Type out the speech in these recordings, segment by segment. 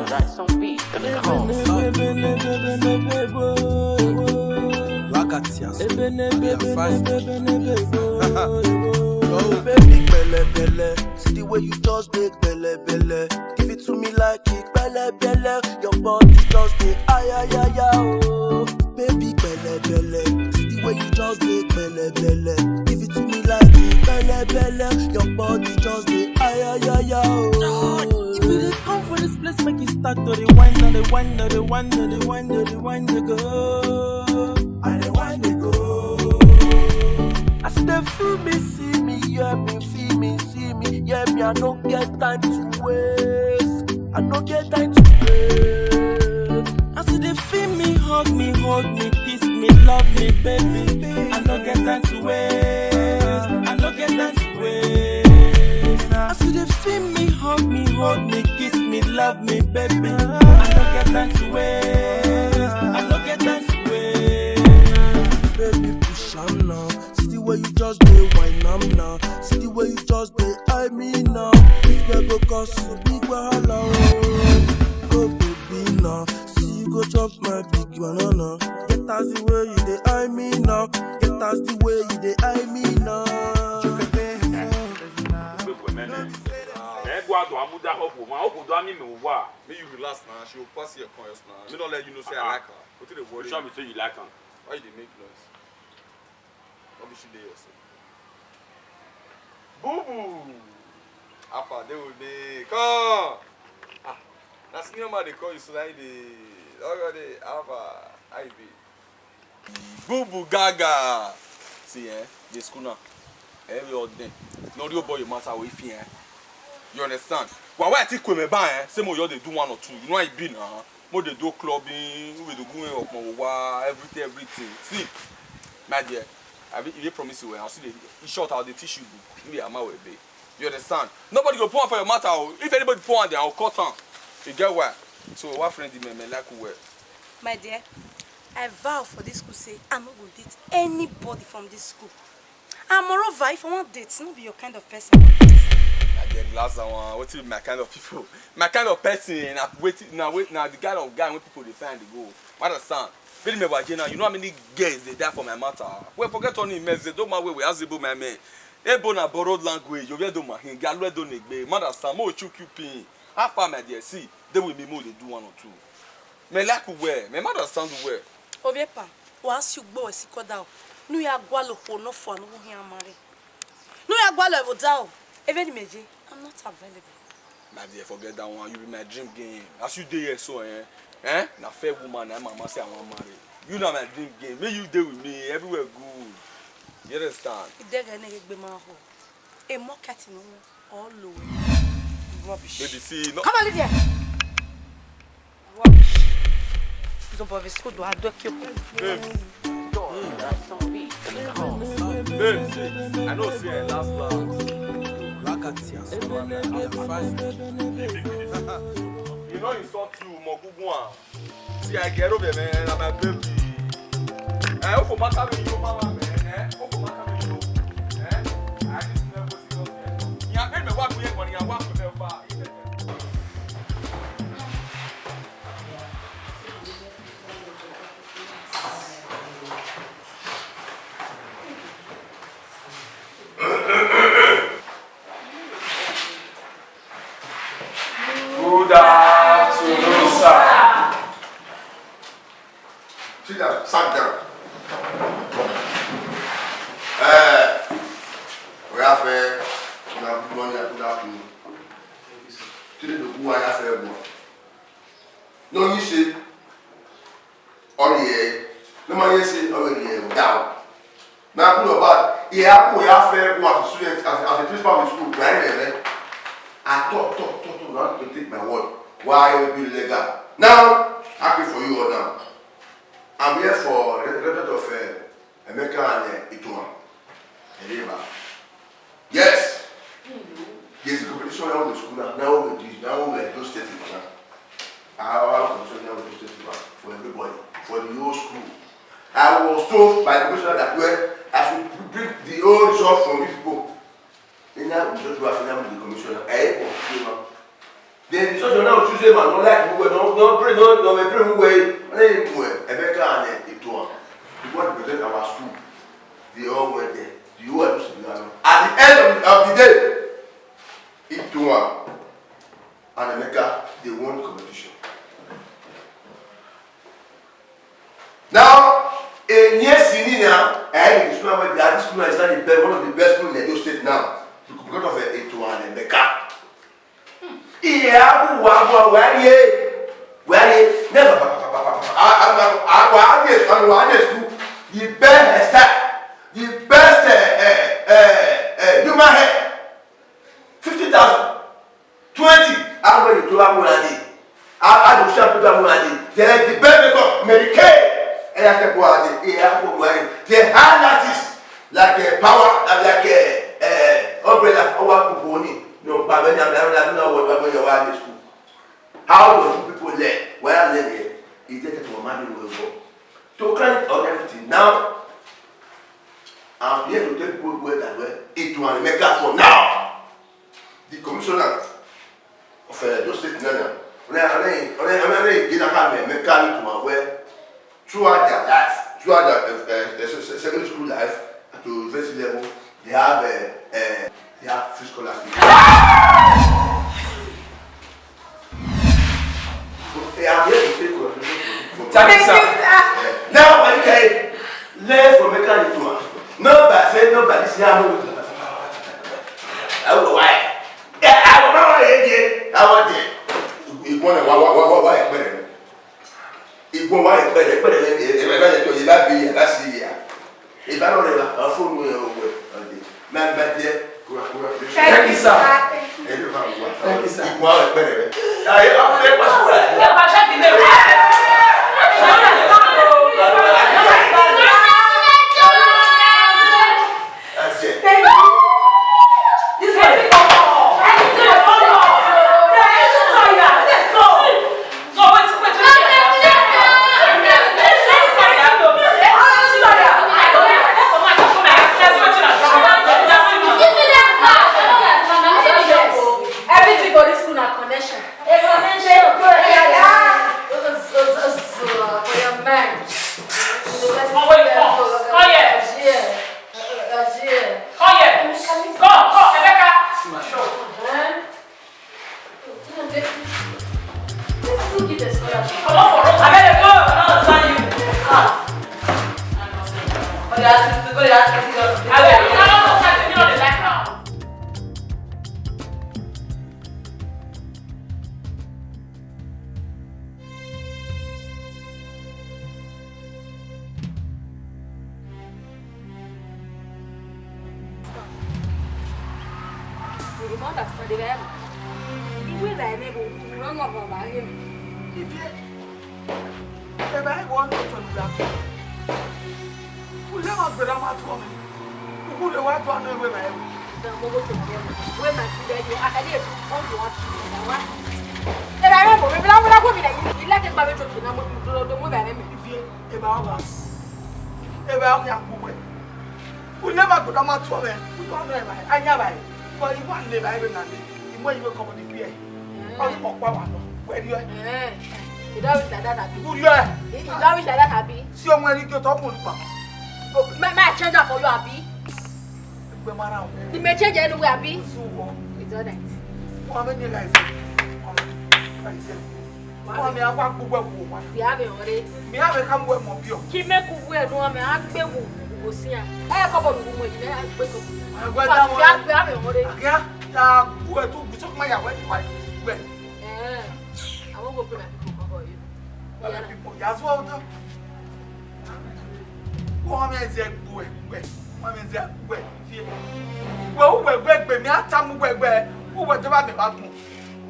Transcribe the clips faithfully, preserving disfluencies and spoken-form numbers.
That's some beat. Come. Baby, belle, belle. See the way you just big, belle, belle. Give it to me like it, belle, belle. Your body just big, ay, ay, ay, ay, oh. Baby, belle, belle. See the way you just big, belle, belle. Give it to me like it, belle, belle. Your body just big, ay, ay, ay, ay, oh. If you dey come for this place, make you start to dey wine, no dey wine, no dey wine, no dey wine, no dey wine, dey go. I dey wine, dey go. As you dey feel me, see me, hear me, feel me, see me, hear me. I no get time to waste. I no get time to waste. As you dey feel me, hug me, hold me, kiss me, love me, baby. I no get time to waste. I no get time to waste. As you dey feel me, hug me, hold me, kiss me, love me, baby. I no get time to waste. I no get time to waste. Baby, push am now. See the way you just dey wine am now. See the way you just dey eye me now. This girl go cause you big wahala, oh. Go, baby, now. See you go chop my big banana. Get as the way you dey eye me now. Get as the way you dey eye me now. Ẹ gbọ́ àdùn amúdá ọkọ̀ máa ọkọ̀ dọ́ àmì mi wà. Make you relax now. She will pass your points now. Me not let you know say I like her. What did they worry? Show me say you like am. Why you dey make noise? What be she dey yourself? Boo boo. Alpha, they will dey come. Ah, na senior man dey call you so na you dey. Already Alpha, how you be? Boo boo gaga. See eh, dey school now. Every old day. No real boy matter with you eh. You understand? Why why I think we may buy eh? Say mo you dey do one or two. You know how you be now. Mo dey do clubbing, we dey go up mo wa everything everything. See, my dear, I be you promise you well. I see the in short how they teach you book. Me am well be. You understand? Nobody go pour for your matter. Oh. If anybody pour on there, I'll cut on. You get why? So what friend the me like well. My dear, I vow for this school say I no go date anybody from this school. And moreover, if I want date, no be your kind of person. I get last one. What is my kind of people? My kind of person. Na wait, na wait, na the kind of guy when people dey find the go. What a sound. Really me waje now. You know how many girls they die for my matter. We forget on him mess. They don't my way. We as able my man. Ebo na borrowed language. You wear do my hand. Galu do negbe. Mother Sam. Mo chuk you pin. How far my dear? See, they will be more. They do one or two. Me like who wear. Me mother sound who wear. Oviepa, wa si ugbo we si koda o. Nu ya gwalo ko no fo anu hi amare. Nu ya gwalo e boda o. Even meje, I'm not available. My dear, forget that one. You be my dream game. As you dey here so, eh? Eh? Na fair woman, na mama say I wan marry. You na my dream game. Make you dey with me everywhere good. You understand? Idege ne gbe ma ho. A market no all low. Rubbish. Baby, see, no. Come on, Lydia. Rubbish. Zo bovi school do ado kyo. Babes. Babes, see, I know say I last last. Ragatias, man, I am fine. You know insult you, Moguguan. See, I get over, man, I'm a baby. I hope for matter me, you mama, man. Eh? Hope for matter me, you. Eh? I just never see you. Yeah, I pay me what we money, I work with them. Good afternoon, sir. Sit down, sit down. Eh, we have a good morning and good afternoon. Today, the who I have a one. No, you see, all the no man, you see, all the down. Now, good or bad, he happen we have fair go as a student, as, as a principal of the school, right there, right? I talk, talk, talk, talk, now to take my word. Why you be legal? Now, happy for you all now. I'm here for the respect of uh, Emeka and uh, Ituma. Ereba. Yes. There's a competition now in the school now. Now we do now we do statement now. Our competition now we do statement for everybody, for the whole school. I was told by the commissioner that well, I should bring the whole result from this book. Then now we just go after the commissioner. I ain't complain now. Then the church now choose him and no like who were no no pray no no we pray who were no even were Emeka and uh, Itoan. We want to present our school. They all went there. The whole was to be at the end of the, of the day, Itoan and Emeka they won the competition. Now, a near senior, I had this one where this school is not the best, one of the best schools in Edo State now because of uh, Itoan and Emeka. Iye abu wa bu wa ye wa ye never wa ye school the best hairstyle the best uh, uh, uh, uh, human hair fifty thousand twenty abu ni to abu na di abu si abu abu na di then the best makeup Mary Kay ẹ̀yà kẹ́kọ̀ọ́ àdé ẹ̀yà kẹ́kọ̀ọ́ àdé the high artist like uh, power uh, like uh, uh, umbrella ọwọ́ àkùkù òní. No, but when I'm down, I'm not what I'm going to school. How do you people learn? Where I learn here is that to money will go. To count on everything. Now, I'm here to tell people where that were it will make up for now. The commissioner of uh, those states now. When I when I when I get a hand, make carry to my where throughout their life, throughout their uh, uh, uh, se- se- secondary school life, at the university level, they have uh, uh, they have free scholarship. They are here to take congratulations for Thank you, sir. Uh, now, when you can learn from mechanic to us. No, but say no, but this year, I don't know why. I don't know why. I want there. Ìgbọ́n wa wá wá wá wá ẹ̀pẹ̀rẹ̀ rẹ̀. Ìgbọ́n wa ẹ̀pẹ̀rẹ̀ ẹ̀pẹ̀rẹ̀ rẹ̀ ẹ̀pẹ̀rẹ̀ rẹ̀ tó yẹ bá bí yẹ bá sí yẹ. Ìbá lọ rẹ̀ bá fóònù ẹ̀ ọ̀wẹ̀ ọ̀dẹ̀ máa ń bá jẹ́ kúrakúra. Thank you, sir. Ẹ̀rọ máa wà. Thank you, sir. Ìgbọ́n wa ẹ̀pẹ̀rẹ̀ rẹ̀. Ayé ọ̀pẹ̀ pàṣẹ. Ẹ pàṣẹ kìí lè wá. Eba ọka. Eba ọka akpụkpọ. Ule ma gbọdọ ma tụọ mee. Ule ọnụ eba. Anya eba. Kọ iwe nne eba ebe na nne. Imo iwe kọmọ dị bie. Ọ dị kpọkwa wa nọ. Where you? Eh. You don't wish like that, abi? Ule. You don't wish like that, abi? Si onwe ni kyo tọkun pa. May I change that for you, abi? Igbe mara o. You may change anywhere, abi? It's all right. Wọ́n mi ní láìsí. Wọ́n mi akwa gbogbo ẹ̀kọ́ wa. Bí a bẹ̀ wọ́n dé. Bí a bẹ̀ ká mú ẹ mọ̀ bí ọ. Kí mẹ́kù wú ẹ̀ dùn ọmọ àgbẹ̀ wò wò sí à. Ẹ kọ́ bọ̀ lùkù mọ̀ ìdílé àgbẹ̀ kọ́. Àgbẹ̀ dá wọn. Bí a bẹ̀ wọ́n dé. Àkíyá ya gbogbo ẹ̀ tó gbèsè kó má yà wẹ́ nípa ìgbẹ́. Ẹ̀ẹ́n. Àwọn gbogbo náà bí kò kọ́ bọ̀ yìí. Other people, yà sọ ọ́ tán. Wọ́n mi ẹ̀ zẹ́ gbogbo ẹ̀ gbogbo ẹ̀. Wọ́n mi ẹ̀ zẹ́ gbogbo ẹ̀. Wee uwe gbe egbe mi ata mu gbe egbe uwe jọba mi ba kun.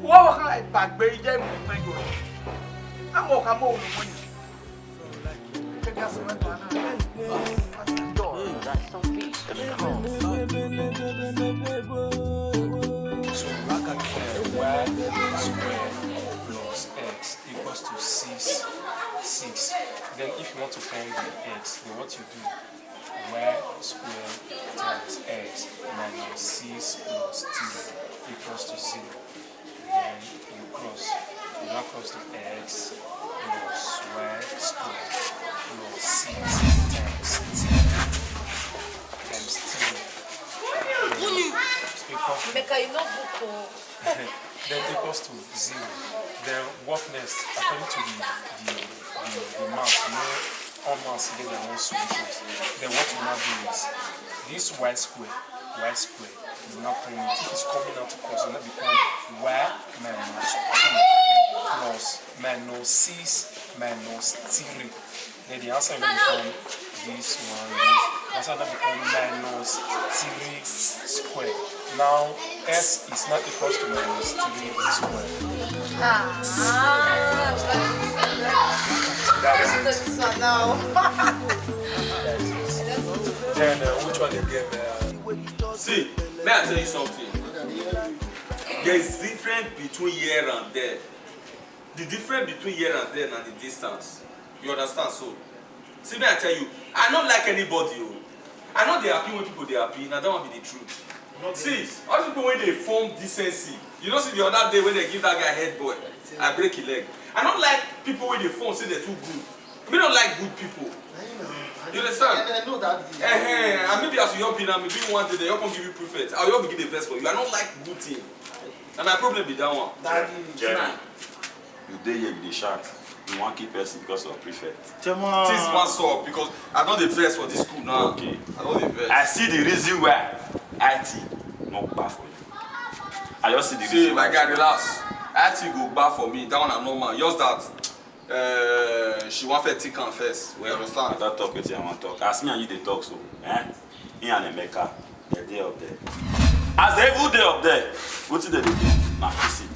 Wo wo kan e ba gbe ije mi gbe yo. Amo ka mo wo mo ni. So, bracket, uh, y square plus x equals to six, six. Then if you want to find the x, then what you do? Y square times x minus six plus two equals to zero. Then you cross. You now cross to X plus Y square plus six times T times three. Then equals to Emeka, you no book o. Then equals to zero. Then what next? According to the the the, the math, you know, all maths get their own solutions. Then what you now do is this y square, y square, you now print it. If it's coming out to cross, it now become y minus two plus minus six minus three. Then the answer will become this one. This answer will become minus three square. Now S is not equals to minus three square. Ah. That's it. Now. Then uh, which one again? Uh, see, may I tell you something? There is difference between here and there. The difference between here and there na the distance. You understand? So, see me, I tell you, I no like anybody o. I no dey happy when people dey happy. Na that one be the truth. See, all the people wey dey form decency. You know, see the other day when they give that guy head boy, I break his leg. I no like people wey dey form say they too good. Me no like good people. You understand? I know that. Eh, eh, and maybe as you all be now, maybe one day they all come give you prefect. I will begin the first for you. I no like good thing. And my problem be that one. Daddy. Jerry, you dey here, you dey shout. You wan kill person because of prefect. Come on. Things must solve because I don dey vex for this school now. Okay. I don dey vex. I see the reason why I T no gba for you. I just see the See, reason my why. Guy, relax. I T go gba for me. That one na normal. Just that uh, she wan first think am first. We understand. I don talk wetin I wan talk. As me and you dey talk so, eh? Me and Emeka, they dey up there. As they even dey up there, wetin they dey do? Na kissing.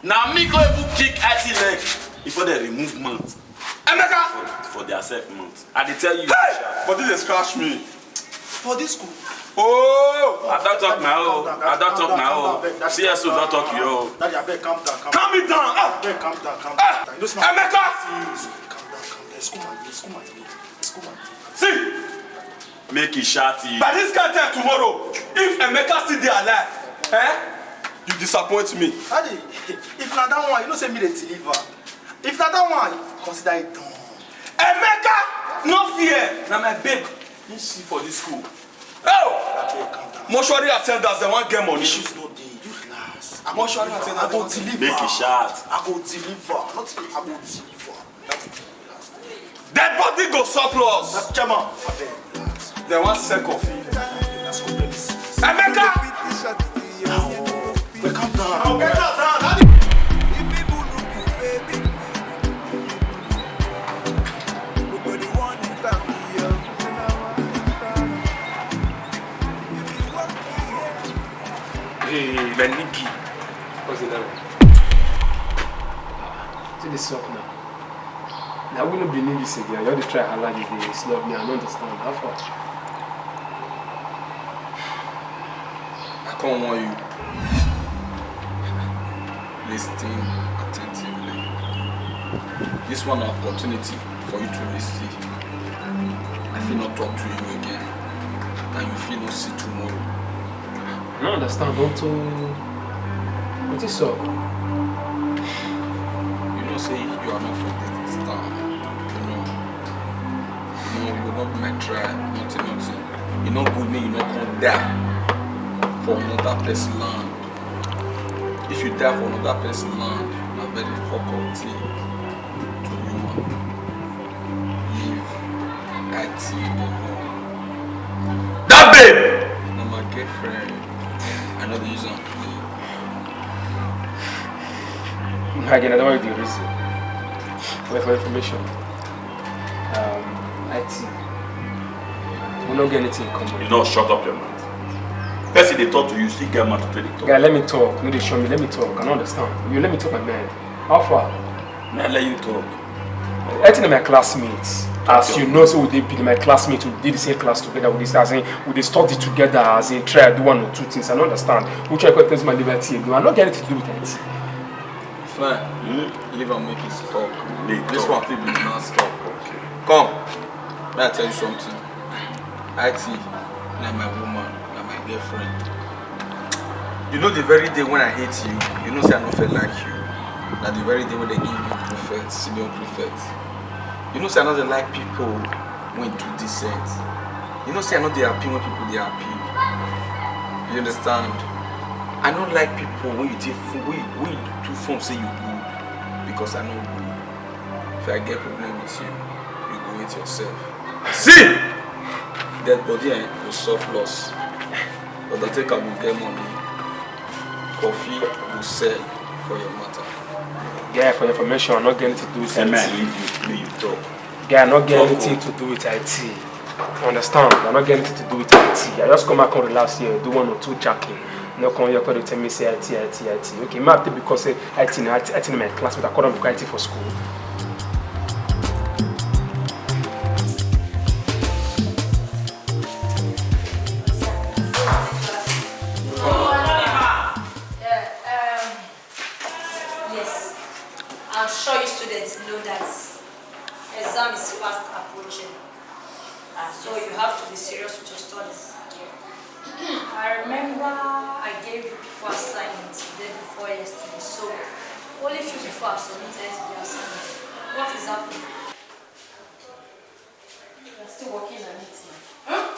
Na me go even kick I T leg before they remove mount. Emeka! For, for their self mount. I dey tell you. Hey! But this dey scratch me. For this school. Oh! I don talk my own. I don talk my own. C S O don talk your own. Daddy, abeg, calm down, calm down. Calm it down. Ah! Abeg, calm down, calm down. Ah! You know, smart. Emeka! Calm down, calm down. School man, school man, school man. See! Make e shout you. By this kind time tomorrow, if Emeka still dey alive, eh? You disappoint me. Daddy, if na that one, you know say me dey deliver. If na that one, consider it done. Emeka, no fear. Na my babe. You see for this school. Oh! Abeg, calm down. Mortuary attendants, they wan get money. Issues no dey. You relax. Mortuary attendants, I go deliver. Make e shout. I go deliver. Nothing, I go deliver. Dead body go surplus. Chairman, abeg. They wan sell coffee. Emeka! Wait, calm down. Calm down, daddy. Hey, my nigga. What's the level? See this up now. Now we no believe this again. You dey try hala, you dey snub me. I no understand. How far? I come warn you. Listen attentively. This one na opportunity for you to listen. I fit not talk to you again, and you fit not see tomorrow. I don't understand. Don't uh, what is up? You know, say you are not from this town. You know, no, you not be my tribe. Nothing, nothing. You not good me. You not come die for another person land. If you die for another person land, na very fuck up thing to human. Leave I T alone. That babe! Na my girlfriend. I no dey use am play. Again, I don't want the reason. Wait for information. Um, I T. We don't get anything in common. You know, shut up your mouth. Person they talk to you, still get mouth to tell the talk. Guy, let me talk. No, they show me. Let me talk. I don't understand. You let me talk my mind. How far? Now let you talk. I think my classmates. As you know, so we did be my classmates. We did the same class together. We did as in we did study together. As in try do one or two things. I don't understand. Which I quite my liberty. I don't get anything to do with it. Fine. Hmm? Leave and make it stop. Make this talk. One fit be non-stop. Okay. Come. May I tell you something? I T, na my woman, na my girlfriend. You know the very day when I hate you, you know say I no fit like you. Na the very day when they give you prefect, senior prefect. You know say I no dey like people wey too decent. You know say I no dey happy when people dey happy. You understand? I no like people when you take fo- when you, when you too form say you good because I no good. If I get problem with you, you go hate yourself. See! Dead body eh, go surplus. But I take am go get money. Coffee go sell for your matter. Guy, for your information, I no get anything to do with Amen. I T. Leave you, play you talk. Guy, I no get Talk anything o. To do with I T. You understand? I no get anything to do with I T. I just come back and relax here, do one or two checking. No come here, come dey tell me say I T, I T, I T. Okay, maybe because say I T na I T, I T na my classmate. I call them I T for school. Yeah, um, yes. I'm sure you students know that exam is fast approaching. So you have to be serious with your studies. I remember I gave you people assignments the day before yesterday, so only few people have submitted their assignments. What is happening? You're still working on it. Huh?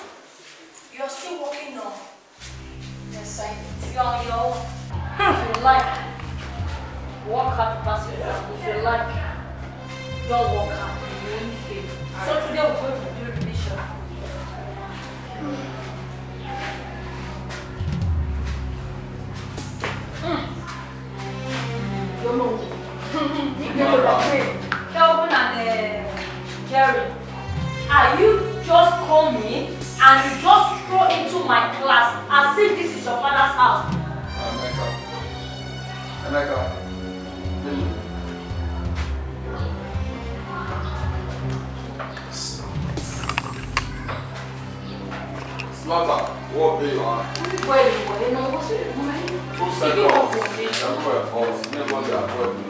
You're still working on Yes, I did. You're on your own. If you like, work hard to pass your exam. If you like, don't work hard. You will only fail. So today we're going to do revision. Mm. You know. Kelvin and uh, Jerry, are you just coming and you just throw into my class as if this is your father's house? Emeka. Emeka. Baby. Slaughter, what day you are? Two seconds. Everywhere falls. Nobody avoid me.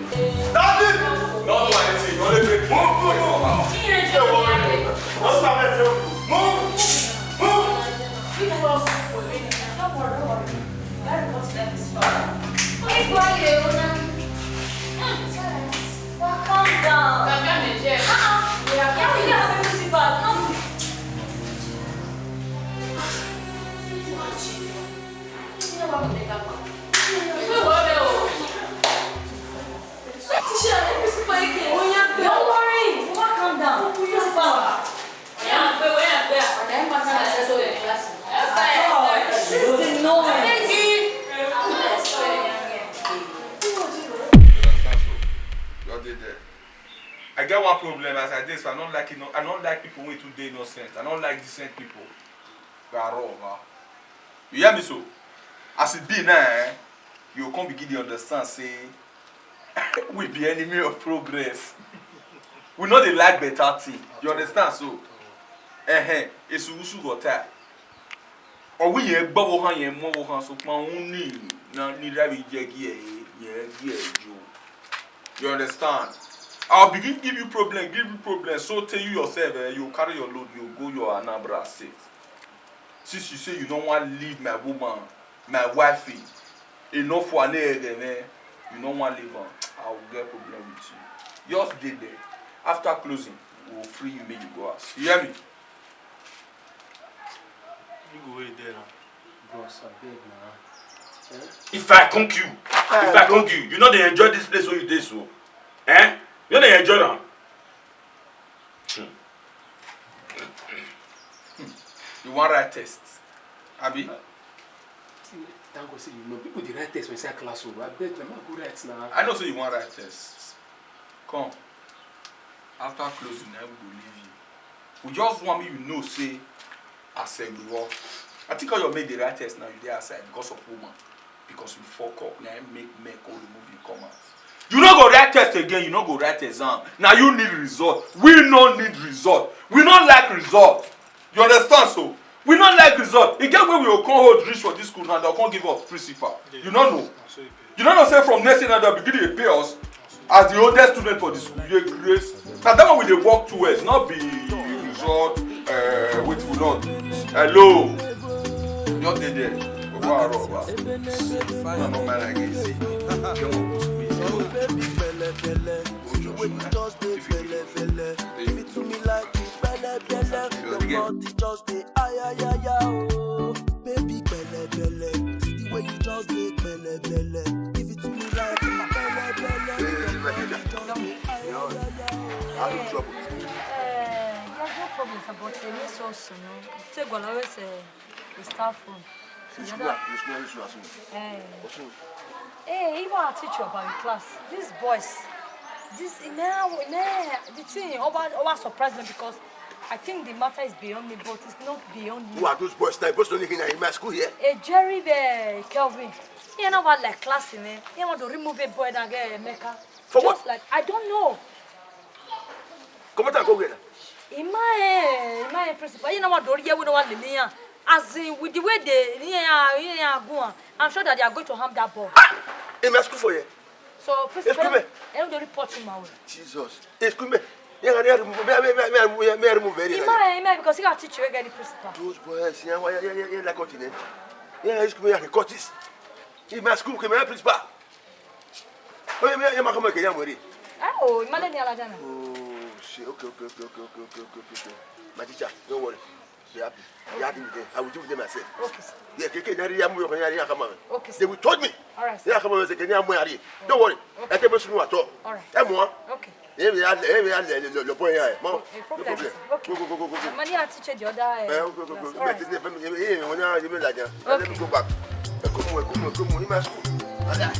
Daddy! Not for anything. Only make move, move, move. Don't worry. What's up, man? Move! Move! Calm down. Calm down. Ah, ah. Yeah, yeah, yeah, yeah, yeah. Don't worry, Mama, calm down. Principal. This is the noise. You're there. I get one problem as I dey so I no like it, no, I no like people wey too dey innocent. I no like decent people. They are raw, man. You hear me so? As e be now, eh, you come begin dey understand say we be enemy of progress. We no dey like better thing. You understand so? Eh eh, esugusu go tie. Ọwụ ya egbawo ha ya emụwo ha so kpa nwunye na nira ije gị e nye gị eju. You understand? I'll begin give you problem, give you problem. So tell you yourself, eh, you carry your load, you go your Anambra State. Since you say you don't want to leave my woman, my wifey, enough for an area, man. You don't want to leave her. I will get problem with you. Just did there. After closing, we will free you, make you go house. You hear me? You go wait there now. Bros, I beg now. Eh? If I conk you, if I conk you, you know they enjoy this place where you dey so. Eh? You know they enjoy now. Hmm. You want write test? Abi? See, thank God say you know. People dey write test for inside class o. I beg, na me go write now. I know say you want write test. Come. After closing, na we go leave you. We just want make you know say as a reward. I think all your mate dey write test now, you dey outside because of woman. Because you fuck up, na im make men come remove you come out. You no go write test again, you no go write exam. Na you need result. We no need result. We no like result. You understand so? We no like result. E get where we go come hold reach for this school now, they'll come give us principal. You no know. You no know say from next year now they'll begin to pay us as the oldest student for the school. You dey grace. Na that one we dey work towards, not be result. Uh, wait, we not. Hello. Not dey there. Wow, wow, wow. Fine. No, no, man, I can see. Come on, push me. Oh, baby, belle, belle. When you just dey belle, belle. Give it to me like it's belle, belle. Your body just dey ay, ay, ay, ay, oh. Baby, belle, belle. See the way you just dey belle, belle. Give it to me like it's belle, belle. Your body just dey ay, ay, ay, ay, oh. How you trouble? Eh, yeah, no problem, sir, but, eh, miss also, no? Take one, always, eh, the staff room. Which school, which school, which school? Eh. Which school? Eh, even I teach you about the class. These boys, this, eh, man, man, the thing, over, over surprised me because I think the matter is beyond me, but it's not beyond me. Who are those boys now? Boys don't even in my school here. Eh, Jerry, eh, Kelvin. You know what, like, class, man. You want to remove a boy and get Emeka. For what? Just like, I don't know. Come out and go where now? Emma, eh, Emma, eh, principal. You know what, Dory, we know what, Lillian. As in, with the way they, yeah, yeah, go on. I'm sure that they are going to harm that boy. Ah! In my school for you? So, principal, Excuse me. I don't report him away. Jesus. Excuse me. Yeah, yeah, remove, may I, may I, may I, may I, may I remove very Emma, eh, Emma, because he got teacher again, the principal. Those boys, yeah, why, yeah, yeah, yeah, like continent. Yeah, excuse me, I can cut this. In my school, come here, principal. Oh, yeah, yeah, yeah, come on, can you worry? Ah, oh, Emma, let me allow you. Oh, shit. Okay, okay, okay, okay, okay, okay, okay, okay. My teacher, don't worry. Be happy. Be happy with them. I will deal with them myself. Okay, sir. Yeah, keke, nyari ya mu, nyari ya kama. Okay, sir. They will told me. All right, sir. Yeah, come on, say, can you worry? Don't worry. Okay. I tell you, no at all. All right. Eh, moi. Okay. Eh, we are, eh, we are, le, le, le, le point here. Mo, Eh, no problem, problem. Sir. Okay. Go, go, go, go, go, go. Money I teach you the other, eh, Eh, okay, okay, class. Okay. All right. Let me, eh, eh, when I, you mean like that. Let me Okay. go back. Eh, come on, come on, come on. In my school. Like that.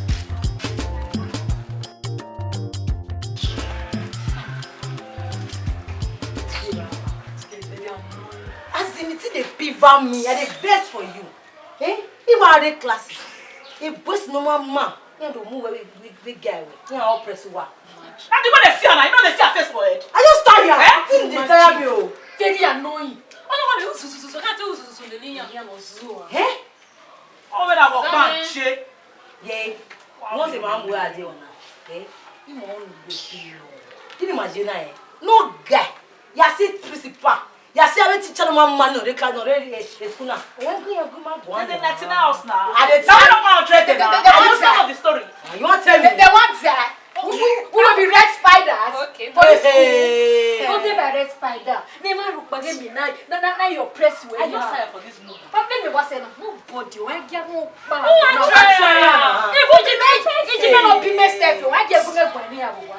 As in, it dey piva me, I dey vex for you. Eh? He wan dey class. He boss normal man. He don move away with big guy. He wan oppress wa. Na the way they see her now, you know they see her face for head. I just tire. Eh? Thing dey tire me o. Very annoying. All the one dey usuzuzu, can't tell usuzuzu the linya. Eh? Oh, whether work man, Zane. Shey. Yeah. Once a man go out there now, eh? He won't be. Can you imagine, eh? No guy. You see principal. You see every teacher, no man, no, they can't, no, they, eh, eh, school now. When can you go, man? Then the nineteen house now. I dey Now tell I don't want to trade them now. They, they, they I want just that. Know the story. Ah, you want tell me? They, they want that. We, we, we will be red spiders. Okay. For this school. Hey. Don't be my red spider. Never look back at me now. Now, now, now you oppress me. I just tired for this movie. But let me what's enough. Nobody. Why get no pa? Who wan try am? Even the men, even the men of be myself. Why get go me go me abuwa?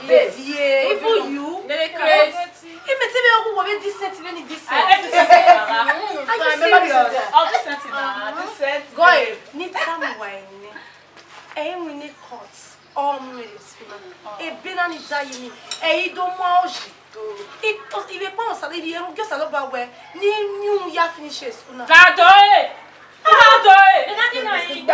Yes. Yeah, even you. They dey craze. If me tell me who go be decent, many decent. I, I, I, Are you serious? Oh, decent na, decent. Go ahead. Need some wine. Eh, we need cut. Oh, me dey spin. Eh, bina ni da yini. Eh, you don't want. Ibe kpọrọ sara ibi eru gị sara ba we ni ni ya finish school na. Dado eh! Dado eh! Ina ni na yi.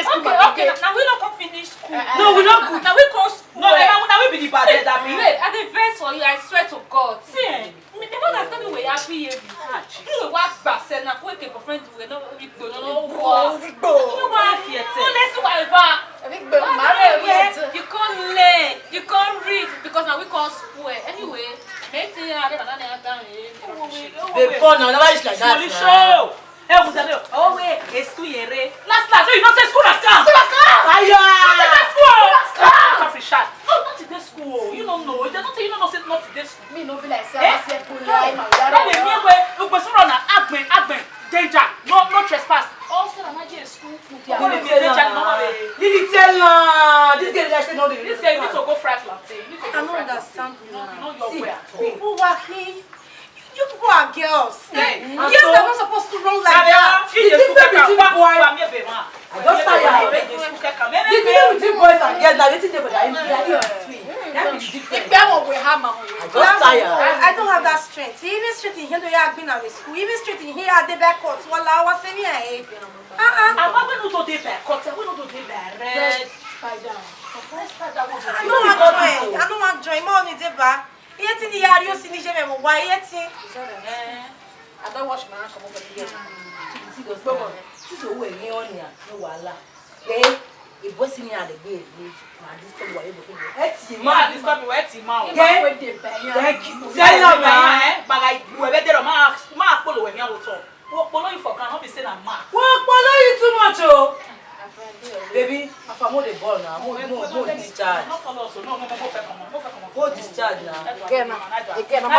Okay, okay, na we no come finish school. No, we no good. Na we come school. No, na we be the bad head abi. Wait, I dey vex for you, I swear to God. See eh, me dey understand the way you happy here. You dey work gbase na quick boyfriend wey no Igbo no no go. Igbo. You wan fear tell. Honest wife ah. Igbo mare we. You come learn, you come read because na we come spoil. Anyway, make thing I dey banana down eh. Dey born na never reach like that. Show. Ẹ wò sẹ́dọ̀, oh wait, a school yẹn rẹ. Last last, you know say school na scam. School na scam. Fire. School na scam. School na scam. Not in this school, you don't know. They don't tell you no say not in this school. Me no be like say I say pull lie my yard. That way me wey ugbe suro na agben agben danger. No no trespass. All say na my school. Go dey be danger no one dey. Lily tell am. This girl like say no dey. This girl need to go fry plantain. You need to go fry plantain. I no understand. You know you know your way at all. Who wa he? You people are girls. Hey, yes, I'm not supposed to run like that. The difference between boys. I just tire. The difference between boys and girls na wetin dey for their in their in between. That be the difference. Igbe wo we hammer. I just tire. I, I don't have that strength. Even straight in here, do you have been at school? Even straight in here, I dey back court. Wala, I was saying, eh. Uh-uh. I want we no do dey back court. We no do dey back red. Spider. Spider. I don't want join. I don't want join. Mo ni dey back. Iye tí ni yàrá yóò sì ní ṣe mẹ́mọ̀ wá iye tí. I don wash my hand comot for here. Gbogbo. This is who we me on here. No wahala. Eh, e boy see me at the gate. Na this time we go. Eti ma. This time we eti ma. Thank you. Tell you na. Eh, baga ibu ebe dero ma ma polo we mi awo to. Wo Follow you for ground, no be say na mad. Wọ́n pọ̀ lórí too much o. Baby, afa mo dey ball na, mo mo mo discharge. No follow us o, no no no, mo fẹ́ kàn mọ́, mo fẹ́ kàn mọ́. Go discharge na. Again, ma. Again, ma. Ma,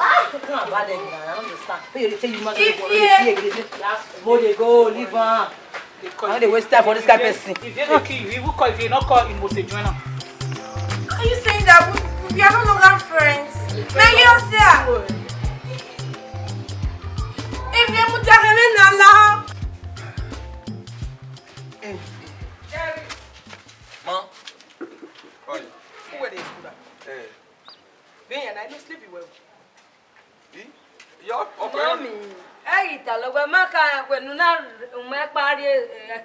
ah, come on, bad egg na, I no understand. Hey, you dey tell you mad. If you dey fear, you dey fear. Mo dey go, leave am. I no dey waste time for this kind person. If you no kill you, even call, if you no call, you must join am. Are you saying that we, we are no longer friends? Na you say am. If you put your hand in Allah. Ma, who are you? Who were they school at? Eh. Being and I know sleep well. Di? Yo, okay. Mami, eyi ta lo gbe maka gbe nuna ume kpari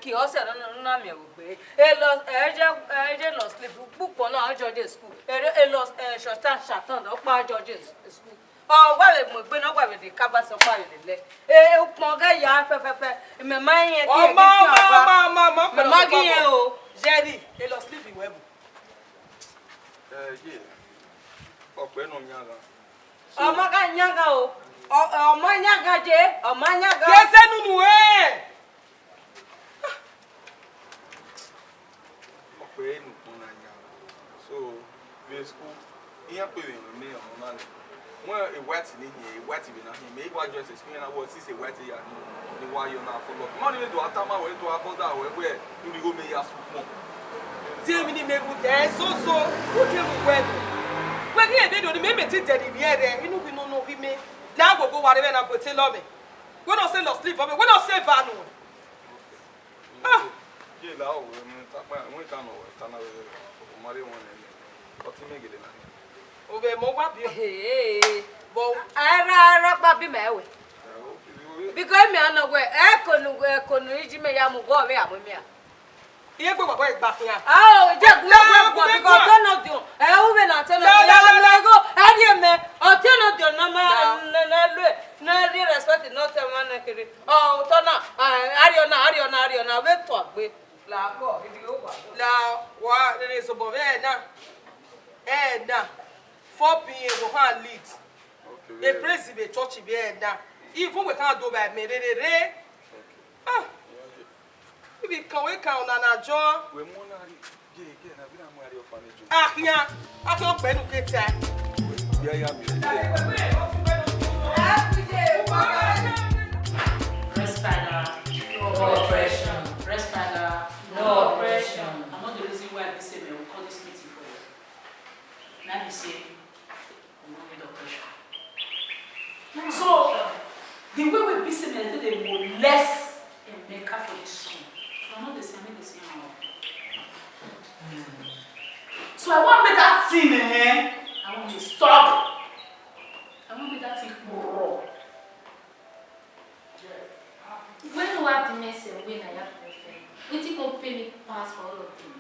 ki ose no nuna mi ogbe. E lo eje eje lo sleep pupo na ojo je school. E lo e lo short time shatan o pa ojo je school. O wa le mo gbe na wa le de kaba so pa le le. E upon ga ya fe fe fe. Me ma yen ki e ki o ba. Me ma gi yen o. Jerry, e lo sleep well. Eh, yeah. Ọpẹ nọ nyara. Ọmọ ka nyanga o. Ọmọ nyanga je, ọmọ nyanga. Yese nunu eh. Ọpẹ enu kun na nyara. So, we school. Ihe pe we me ọmọ na. Wọn e white ni hin, e white be na hin. Me wa just explain na what is a white ya ni wa yo na follow. Mo ni do atama we do aboda we we. Uri go me ya su mo. Tie mi ni me bu de so so. Ku tie mu we. We ni e be do ni me me ti de ni bi e re. Inu bi no no bi me. Na go go wa re na go te lo me. We no say lost sleep for me. We no say vanu. Ah. Ye la o we me ta pa we ta no we ta na we. O mari won ni. O ti me gele na. O be mo wa bi. Hey. Bo ara ara pa bi me we. Because me no we. E ko nu we ko nu iji me ya mu go we amu me. Iye gbe baba igba fun ya. Ah, o je gun gbe gun because turn off the, eh, who will not turn off the, no, no, no, go, ari me, o turn off the, no, ma, no, no, no, no, no, respect, no, tell man, no, kiri. Oh, turn on, ah, ari ona, ari ona, ari ona, we to agbe. La ko, ibi o wa. La, wa, re so bo, eh, na. Eh, na. Four P M, we can lead. Okay. A praise be church be, eh, na. Even we can't do by me, re, re, re. Ah. Ibi kan we kan una na jo. We mo na ri je ke na bi na mo ri orphanage. Ah ya. A to pe nu ke te. Ya ya mi. Respira. No oppression. Respira. No oppression. I'm not the reason why this thing will call this meeting for you. Let me say, So, the way we be say me take dey molest Emeka for this school, I no dey see, I no dey see am. So I wan make that thing, eh, I wan make stop. I wan make that thing kporo. When wa di mese wey na ya pepe, wetin come pay me pass for all of them?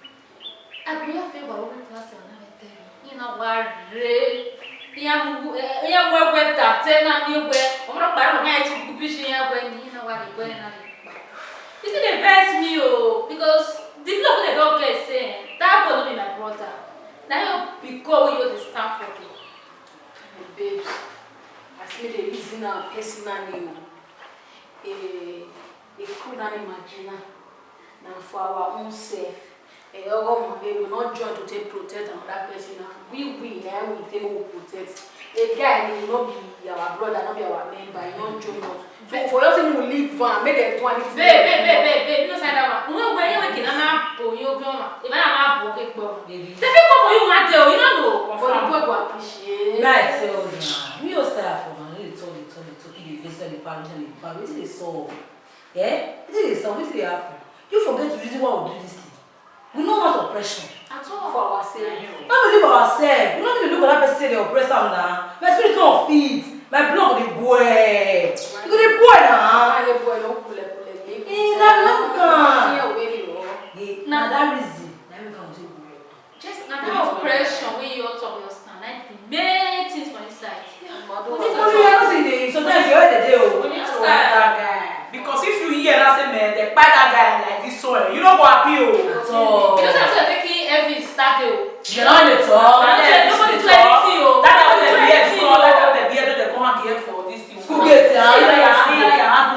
I go ya fe wa orí class na me tell me. Ina wa re. Iya mu eh iya wa we ta te na ni we. Omro pa mo na ti ku bi shi ya we ni ina wa re we na re. It dey vex me o because the blow wey dem don get say that boy no be my brother. Na your big goal wey you dey stand for there. Babes, as me dey reason am personally o, a a crude animal Gina, na for our own self. A ogo mama we no join to take protect another person na we we na we take go protect. A guy dey no be our brother, no be our member, he no join us. So for you say we leave am, make dem do anything. Babe, babe, babe, babe, babe, you no sign that one. When when you waking, I'm not for you, Bioma. If I'm not for you, Bioma. They fit come for you one day, you don't know. But the boy go appreciate. May I tell you now? Me, you start for man. You dey talk, dey talk, dey talk. You dey vex, dey parish, dey parish. Wetin dey solve? Eh? Wetin dey solve? Wetin dey happen? You forget the reason why we do this thing. We no want oppression. At all. For ourselves. No be live ourselves. We no need to look at that person say dey oppress am na. My spirit no fit. My blood go dey boil. E go dey boil na. Why dey boil? No cool, cool, cool. Eh, na no can. Fear wey dey run. Eh, na that reason. Na me come take go. Just na that oppression wey you all talk just now. Na the main things for inside. Sometimes you hear the day o. Because if you hear that say man, they kpai that guy like this so, eh, you no go happy o. At all. You know say I'm taking heavy start o. You no dey talk. Nobody do anything o. That guy wey dey beard, that guy wey dey beard, dey come hang here for this thing. School gate, ah. See, yeah, yeah, yeah.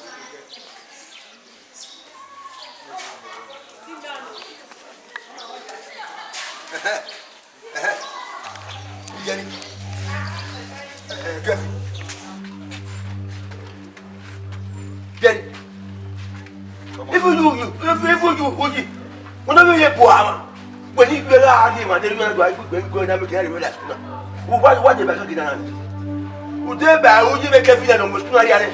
Jenny. Jenny. Even you, you, even, even you, Oji. When you were out here, man, then you were going to go and make it realize. What, what the back again? Would they buy Oji make a feel almost two years?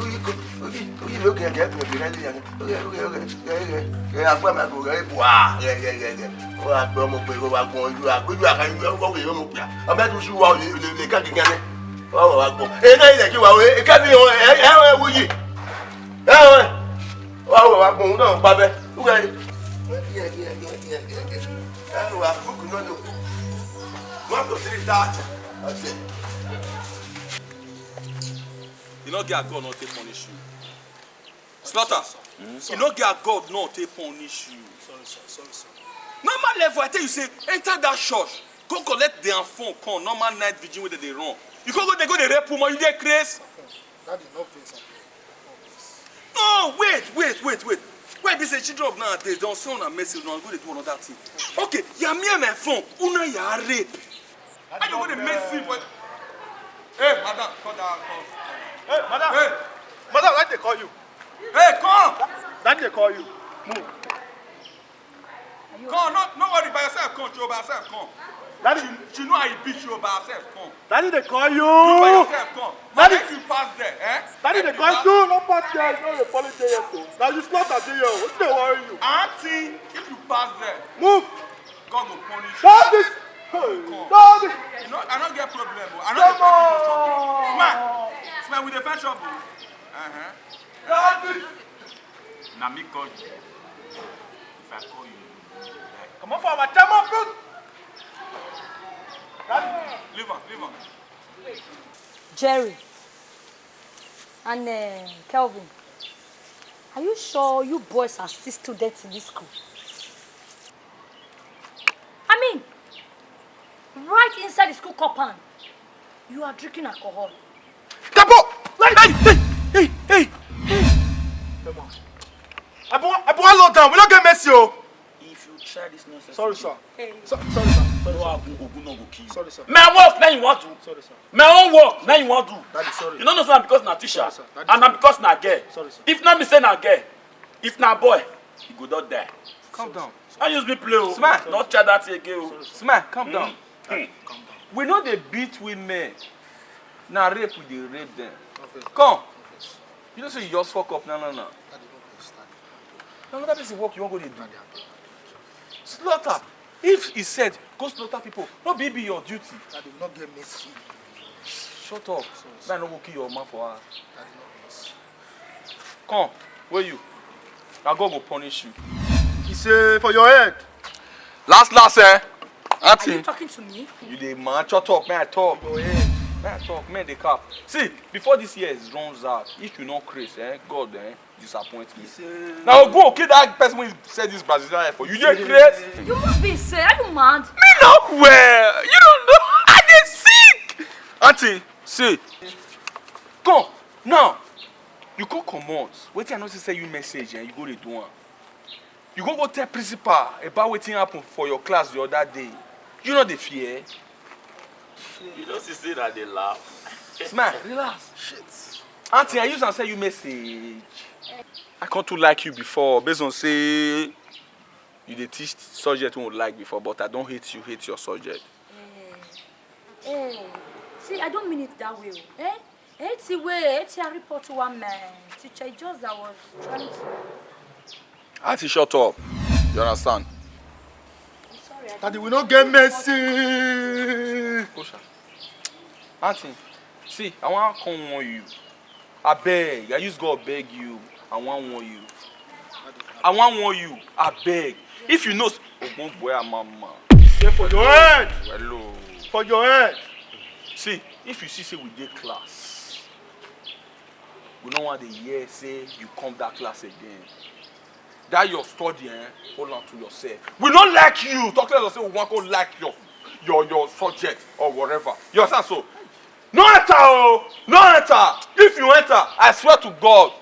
orí, orí, orí, orí ló gẹ̀gẹ̀ tó fi rẹ́lẹ̀ yẹn. Orí, orí, orí, orí, orí, orí, àgbà máa gòkè, orí, bùà, rẹ̀, rẹ̀, rẹ̀, rẹ̀. Ó wá gbé ọmọ pé, ó wá gbọ́n ojú, àgbójú àkàyè, ó wọ̀ yìí, ó mọ̀ pé ọmọ ẹ̀ tún ṣú wa, ò lè, ò lè, ò lè ká gíga rẹ̀. Ó wá wá gbọ́n. Èyí náà ilẹ̀ kí wà wé, èké mi, ẹ̀, ẹ̀, ẹ̀, wú yìí. Ẹ̀, ẹ̀, ó wá wọ̀ wá gbọ́n, òun náà ń pa bẹ́ẹ̀. Ó gẹ̀rẹ́. Ẹ̀, wá, kúkú náà lò. One to three thirty. Ọ̀sẹ̀. You no get God no take punish you. Slaughter. You no get God no take punish you. Sorry, sir. Sorry, sir. Normal level, I tell you, say, enter that church, go collect their phone, come, normal night vigil wey dem dey run. You go, go, dey go, dey rape woman, you dey craze? Daddy, no vex, abeg. No vex. No, wait, wait, wait, wait. Why be say children of nowadays, dem say una message, una go dey do another thing. Okay, you are me and my phone, una ya rape. How you go dey make scene for? Hey, madam, come down, come. Hey, madam. Hey. Madam, like they call you. Hey, come. Like they call you. Move. Come, no, no worry, by yourself, come, Joe, by yourself, come. Daddy. She, she know how you beat you by yourself, come. Daddy, they call you. You by yourself, come. Daddy. If you pass there, eh? Daddy, they call you. No pass there, no dey follow there yet o. Now you slot at there, wetin dey worry you? Auntie, if you pass there, move. God go punish you. Daddy. Hey, come. Daddy. You know, I don't get problem o. I no dey find people trouble. Smile. Smile, we dey find trouble. Uh-huh. Daddy. Na me call you. If I call you, you go die. Come on for my table, food. Daddy. Leave her, leave her. Jerry and uh, Kelvin, are you sure you boys are still students in this school? I mean, right inside the school compound, you are drinking alcohol. Kapo! Hey, hey, hey, hey, hey! Come on. I put, I put one lockdown. We don't get mercy, oh. If you try this nonsense, sorry, sir. Hey. So, sorry, sir. Sorry, no sir. Agun, Ogun no go kill you. Sorry, sir. My work, now you want to. Sorry, sir. My own work, now you want to. Daddy, sorry. You don't know sir, because na teacher, sorry, sir. Daddy, and na sorry. Because na girl. Sorry, sir. If not me say na girl, if na boy, he go don die. Calm down. I use me play o. Smile. Not try that thing again o. Smile, calm down. Mm. Mm. We no dey beat women. Na rape we dey rape them. Come. You know say you just fuck up now, now, now. Daddy, no vex, Daddy. Na another person work you wan go dey do. Daddy, abeg. Slaughter. If he said, "Go slaughter people," no be be your duty. Daddy, we no get mercy. Shut up. Sorry, sir. Make I no go kill your man for her. Daddy, no vex. Come, where you? Na God go punish you. He say, "For your head." Last, last, eh? Are you Auntie, talking to me? You dey mad? Shut up, make I talk. Go ahead. Make I talk, make I dey cap. See, before this year is runs out, if you no craze, eh, God, eh, disappoint me. He say, now go kill that person wey sell this Brazilian hair for you. You dey craze? You must be insane. Are you mad? Me no well. You don't know. I dey sick. Auntie, see. Come now. You come comot. Wetin I no see say you message, eh? You go dey do am. You go go tell principal about wetin happen for your class the other day. You no dey fear? You no see say na dey laugh. Smile, relax. Shit. Auntie, I use am send you message. I come too like you before, based on say you dey teach subject wey we like before, but I don hate you, hate your subject. Eh, eh, see, I don't mean it that way o. Eh? Eti way, eti a report to one man. Teacher, just I was trying to. Auntie, shut up. You understand? I'm sorry. I Daddy, we no get mercy. Kosha. Auntie, see, I wan come warn you. Abeg, I use God beg you. I wan warn you. I wan warn you. Abeg. If you know s-, Ogbon boy and mama. Say for your head. Hello. For your head. See, if you see say we dey class, we no wan dey hear say you come that class again. That your study, eh, hold on to yourself. We no like you. Talk less of say we wan go like your, your, your subject or whatever. You understand? So, no enter o, no enter. If you enter, I swear to God,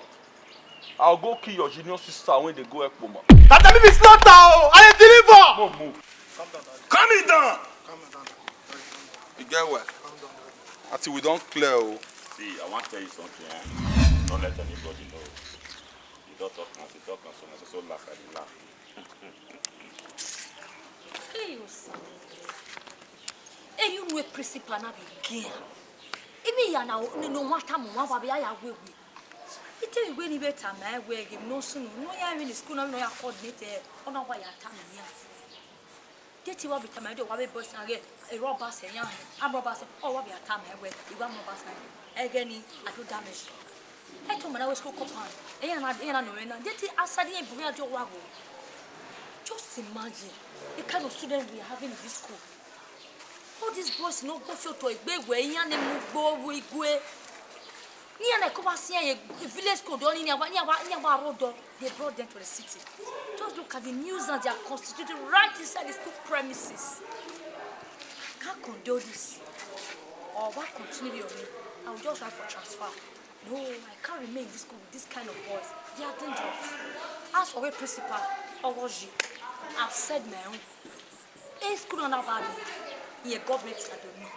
I'll go kill your junior sister when they go Ekpoma. That time be slaughter o, I dey deliver. No move. Calm down, Daddy. Calm it down. Calm down, Daddy. You get well? Calm down, Daddy. Until we don clear o. See, I wan tell you something, eh? Don't let anybody know. You don talk am, you talk am, so na so so laugh, I dey laugh. Hey, you son. Hey, you know principal na be girl. Even ya na no, no one time, one baby, I wewe. He tell me when he better my way, give no soon. No, ya in the school, no, no, ya coordinate. Oh, no, why ya tell me ya? Deti wa bita maido wa be boss na re. E roba se ya. Am roba se. Oh, wa be atam e we. Iwa mo ba sa. Egeni, I do damage. I told my school copan. E ya na, e ya na no e na. Deti asadi e buya jo wa go. Just imagine the kind of students we are having in this school. All these boys no go feel to egbe we ya ne mu gbo we gwe. Ni ana ko ba si e village school do ni ni aba ni aba ni aba road do. They brought them to the city. Just look at the nuisance they are constituting right inside the school premises. I can't condone this. Or what continue on me? I will just write for transfer. No, I can't remain in this school with this kind of boys. They are dangerous. As for a principal, Owoji, I've said my own. E school na ba mi. Iye government I don't know.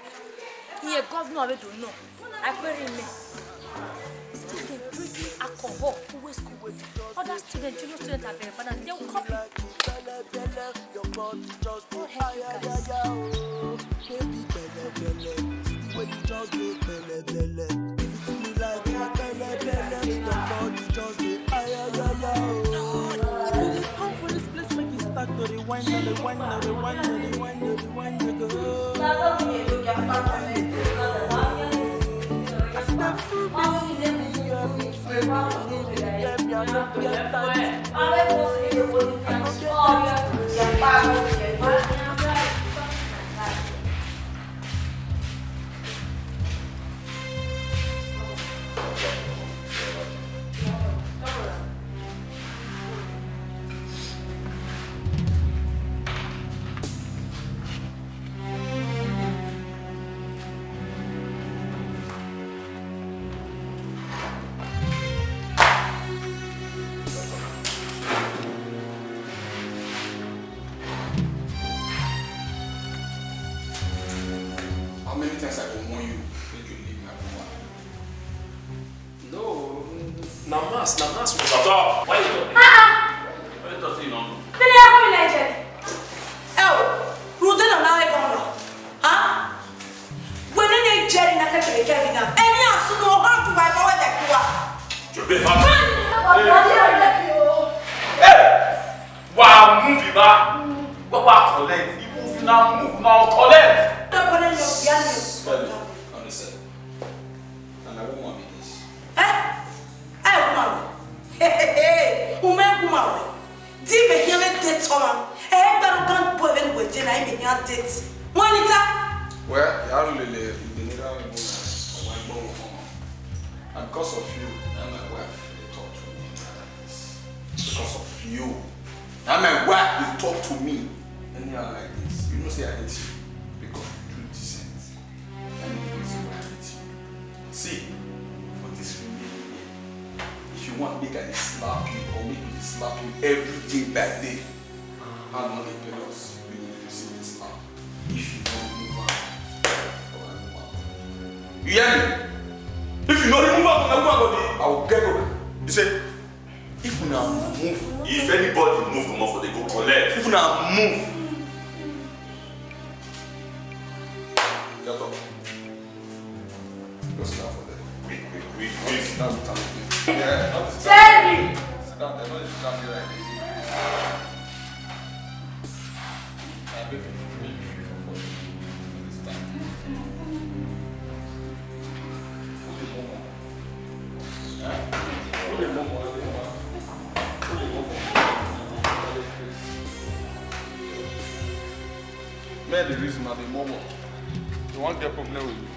Iye governor I don't know. I query me. Still dey bring alcohol to waste school. Other students, junior students are very bad and they will copy. God help you guys. If you see me like a belle, belle, your body just dey, ay, ay, ay, ay, oh. If you dey come for this place, make you start to rewind, to rewind, to rewind, to rewind, to rewind, to go. As you dey feel me, feel me, feel me, feel me, yeah, me, I no get that. I no get that. How many times I go warn you make you leave my woman? No, na mass, na mass we dey talk. Why you talk? Ah! Why you talk say you no know? Tell her how you like it. Oh, Rude no na e come. Huh? When they jerry na kete kevina. Any as no how to buy for the poor. Befa. Hey! Wa move it back. Wa wa collect. You move now, move now, collect. Sorry, understand. And I won't want this. Eh? Eh, woman. Hey, hey, hey. Woman, woman. Di me here date, woman. Eh, arrogant boy, when we dey na him be here date. Juanita. Well, you are really, you dey never even know. And because of you, now my wife dey talk to me like this. Because of you, now my wife dey talk to me anyhow like this. You know say I hate you because you do decent. That is the reason why I hate you. See, for this remaining year, if you want make I dey slap you or make me dey slap you every day by day, how you wan dey pay us? You go dey receive this slap. If you no move am, I go remove am. You hear me? If you no remove am from my woman body, I will get problem. You say, if una move, if anybody move comot for dey go collect. If una move, get up. Go sit down for there. Quick, quick, quick, quick. Sit down with am. Yeah, no be sit down. Jerry! Sit down there, no dey sit down there like this. My baby, really feel for you this time. Who dey momo? Eh? Who dey momo? Who dey momo? Men dey reason, na dey momo. You wan get problem with me?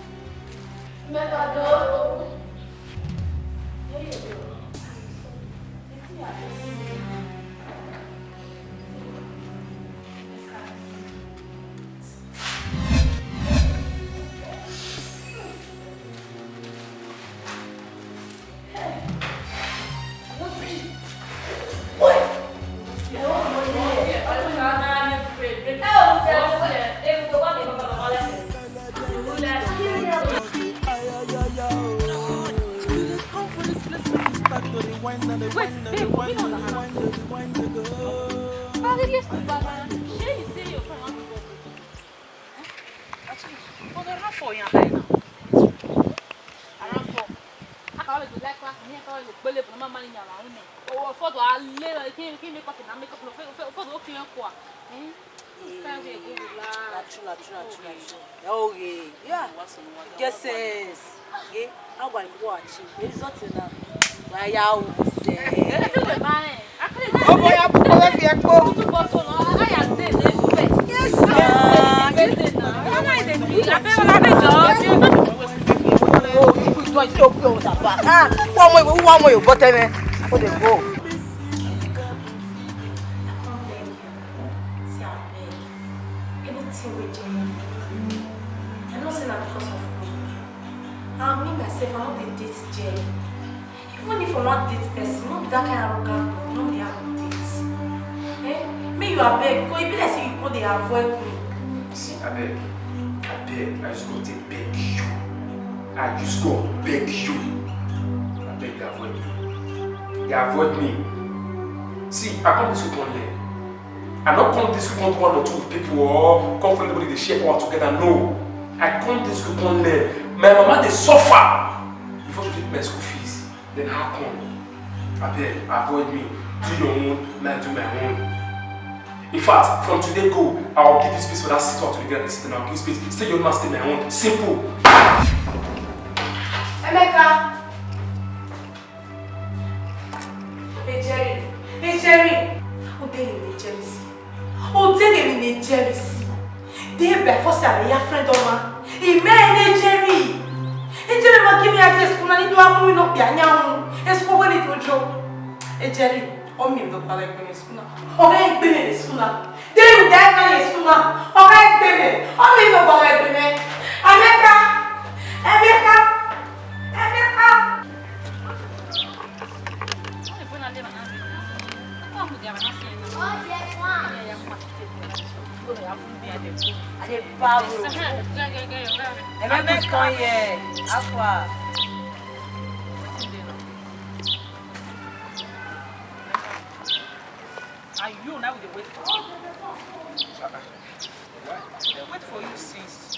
Wait, babe, open on the hand. Shey you say your friend want to go? Eh? But the rain fall your eye now. Around four. How can we go like pass me? How can we go pele for normal money around me? Oh, for the ale, like, can, can make up and make up. For, for, for the okay, kwa. Eh? This kind way go relax. Na true, na true, na true, na true. Okay, yeah. Get sense. Okay, how about you watch? There is nothing now. Why you say? Ọmọ ya kúkú ló fi ẹ kó. Yes, sir. Ọmọ ìwé wúwo ọmọ Yorùbá tẹ́lẹ̀. Ó lè gbó. See, abeg, anything wey Jerry do, I know say na because of me. And me myself, I no dey date Jerry. Even if I wan date person, no be that kind arrogant boy, no be I go date. Eh? Make you abeg, because e be like say you go dey avoid me. See, abeg, abeg, I just go take beg you. I just go beg you. Abeg, dey avoid me. Dey avoid me. See, I come this week one year. I no come this week come do one or two with people or come find anybody dey share power together. No. I come this week come learn. My mama dey suffer before to pay my school fees. Then how come? Abeg, avoid me. Do your own, make I do my own. In fact, from today go, I will give you space for that sit out with the sit and I'll give you space. Stay your own, stay my own. Simple. Emeka. Hey, Jerry. Hey, Jerry. How dare you, Jerry? How dare you, Jerry? Dey by force and your friend, Oma. Amen, hey, Jerry. Hey, Jerry, ma give me address. Kuna ni do amu no pia nyamu. Esko wele dojo. Hey, Jerry. Omi ndo pala kwenye skuna. Oga ekpeme ni skuna. Dey you die man ni skuna. Oga ekpeme. Omi ndo pala kwenye. Emeka. Emeka. Emeka. And you, now we dey wait for you. We dey wait for you since.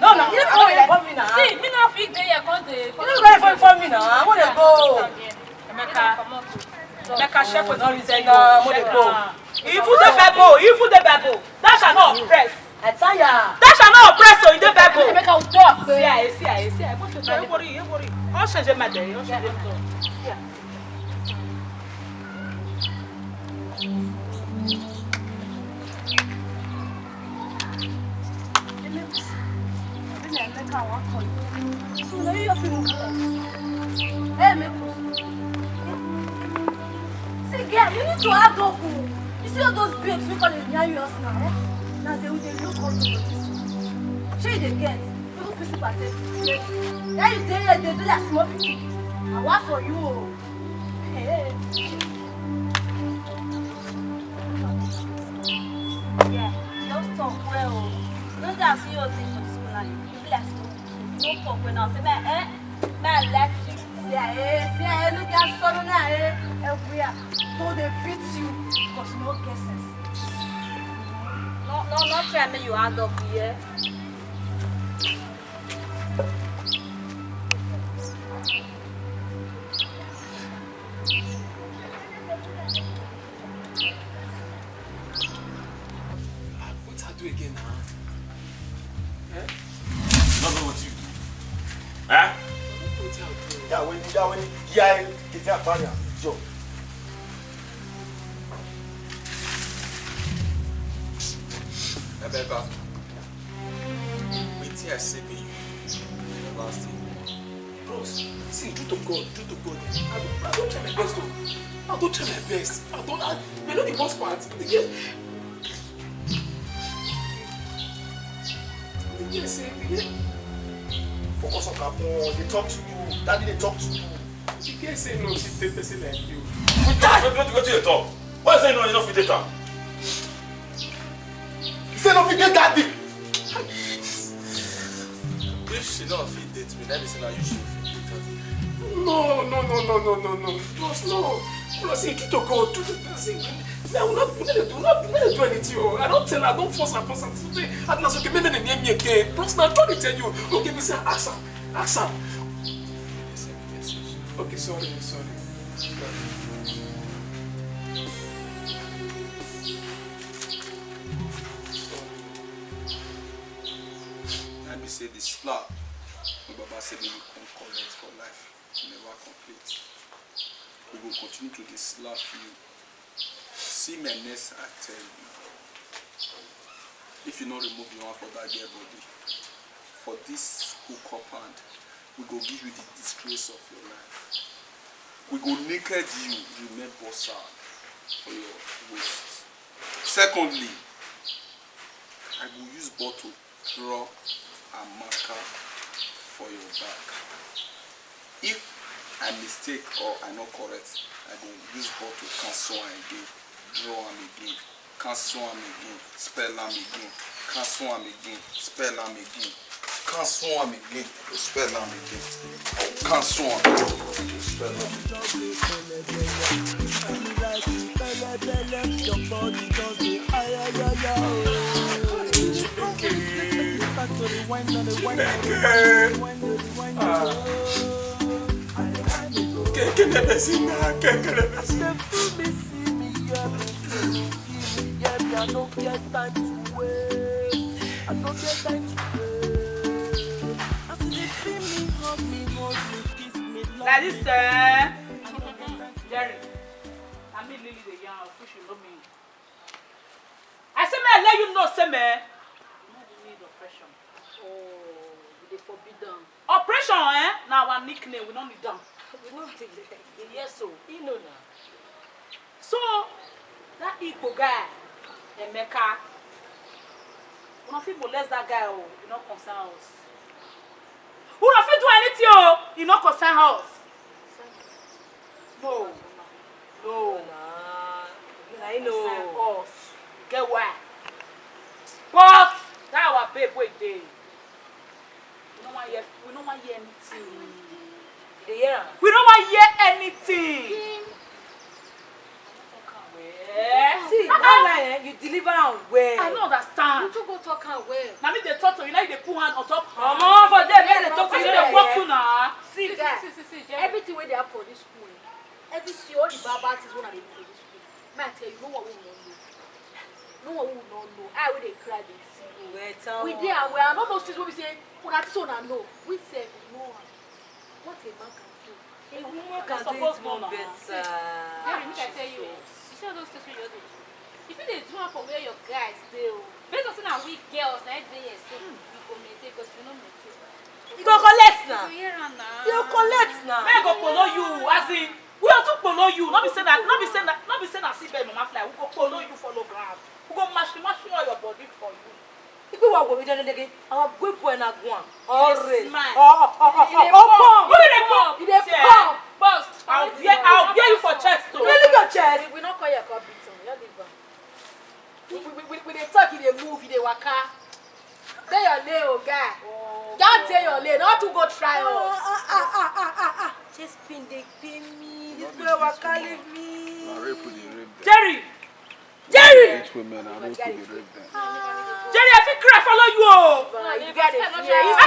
No, no, you don't dey inform me now. See, me no fit dey here come dey. You no go inform me now. I want to go. Emeka, Emeka, check wetin you take go. Check am. If you dey Bible, if you dey Bible, that shall not oppress. I tell ya. That shall not oppress, so you dey Bible. Emeka, we talk. See, I see, I see. I want to tell you. Worry, you worry. All change my day. All change my day. Yeah. So now you have to move on. Hey, Meko. See, girl, you need to add up. Oh. You see all those babes we call it near you us now, eh? Now they will dey look up to this one. Shey you dey get? Even principal say, yeah, you dey here, dey do like small pikin. I want for you. Oh. Hey. Yeah, you just talk well. Oh. You know that I see your thing for this school and you be like, no talk when I say, man, eh? Man, like you. See, eh, see, eh, look at Sonu now, eh? Everywhere. So they beat you because you no get sense. No, no, no, try me, you add up here. Ah, what I do again now? Eh? No know what you do. Eh? What I do? Yeah, when, yeah, when, yeah, get that fire. Joe. Rebecca, wetin I say be you the last thing. Bros, see, true to God, true to God, I don, I don try my best o. I don try my best. I don, I, you know the worst part? The girl, the girl say, the girl focus on her phone, dey talk to you, daddy dey talk to you. The girl say no, she take person like you. Wetin, wetin, wetin you dey talk? Why you say no, you no fit date am? Get that thing. If she no fit date me, let me say now you should fit date her. No, no, no, no, no, no, no. Plus, no. Plus, see, Kito go do the thing. Now, we not, we not, we not, we not do anything. Oh. I don't tell her, I don't force her, force her. Today, I don't know, okay, maybe they name me again. Plus, now, try to tell you. Okay, me say, ask her, ask her. Okay, sorry, sorry. Sorry. Let me say this slap. My Baba said you come collect for life. You never complete. We will continue to dislap you. See my next act. Tell you. If you not remove your hand for that girl body, for this school compound, we go give you the disgrace of your life. We go naked you, remain bossa for your waist. Secondly, I go use bottle draw Amaka for your back. If I mistake or I not correct, I go use bottle cancel am again, draw am again, cancel am again, spell am again, cancel am again, spell am again, cancel am again, spell am again, cancel am again, spell am again. Keke. Ah. Keke na person na, keke na person. Like this, eh? Jerry, I mean, Lily, the young, who should know me. I say, may I let you know, say, me. You no dey need operation. Oh, you dey forbid am. Operation, eh? Na our nickname, we no need am. We no need it. Yes, so, you know now. So, that Igbo guy, Emeka, una fit molest that guy, oh, e no concern us. Una fit do anything, oh, e no concern us. No. No. Na, na, you know. Concern us. Get why? But that our babe wey dey, we no wan hear, we no wan hear anything. You dey hear am? We no wan hear anything. Eh? See, that line, eh, you deliver am well. I no understand. You too go talk am well. Na me dey talk to you, now you dey put hand on top hand. Omo, for there, make dem talk to you. Wetin dey work you na? See, guy, everything wey dey happen for this school, eh, everything, all the bad bad things wey una dey do for this school, make I tell you, no one wey we no know. No one wey we no know. I wey dey cry dey see you. We dey aware. I no know things wey be say una think say una know. We sef, we know am. What a man can do. A woman can do it more better. Jerry, make I tell you, eh, you see all those things wey you just dey do? If you dey do am for where your guys dey, oh, based on say na we girls na dey here, so we go maintain because we no maintain. You go collect na. You go hear am na. You go collect na. Men go kpolo you, as in, we also kpolo you. No be say na, no be say na, no be say na see bed mama fly. We go kpolo you follow ground. We go mash mash all your body for you. If you want go with anything, our good boy na go on. Always. Smile. Oh, oh, oh, oh, oh, oh, pump. Who dey pump? You dey pump. Burst. I'll bear, I'll bear you for chest, oh. You leave your chest. We, we not call your call beating. You leave am. We, we, we, we dey talk, you dey move, you dey waka. Dey your lane, oh, guy. Just dey your lane. Not to go try us. Ah, ah, ah, ah, ah, ah. Chest pain dey pain me. This boy waka leave me. Na rape we dey rape dem. Jerry! Jerry! Hate women and rape we dey rape dem. Jerry, I fit cry follow you, oh. You get it. I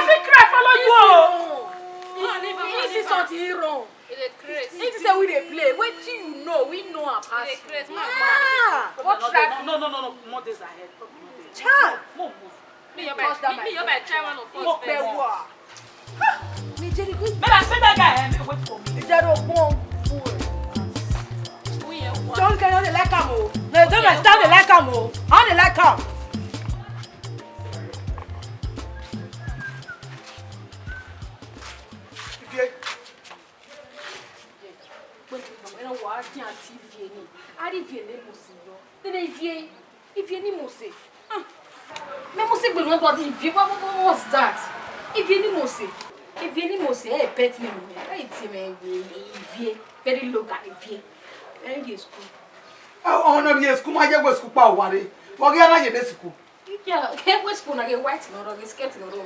fit cry follow you, oh. You see something wrong. He dey craze. He say we dey play. Wetin you know? We know am pass you. He dey craze. Ah, what track? No, no, no, no, no. More days ahead. More days. Child. More, more. Me, you might, me, you might try one of us first. Mo pe wa. Mi Jerry, good. Make I say that guy, eh, make wait for me. Is that a bomb? John, can you like am, oh? No, don't like stand dey like am, oh. How dey like am? Ivie. Wait, wait, wait, wait, wait, Ivie ni. Ari Ivie ni mo sì yọ. Tẹ́lẹ̀ Ivie, Ivie ni mo ṣe. Ah. Me mo ṣe gbèrò nípa Ivie. What, what, what, what's that? Ivie ni mo ṣe. Ivie ni mo ṣe. Hey, pet name. Hey, ti me Ivie. Very local Ivie. Very good school. Oh, oh, no, yes, kuma je go school pa ware. Mo ge na je de school. Yeah, okay, which school na get white no, no, get skirt no, no.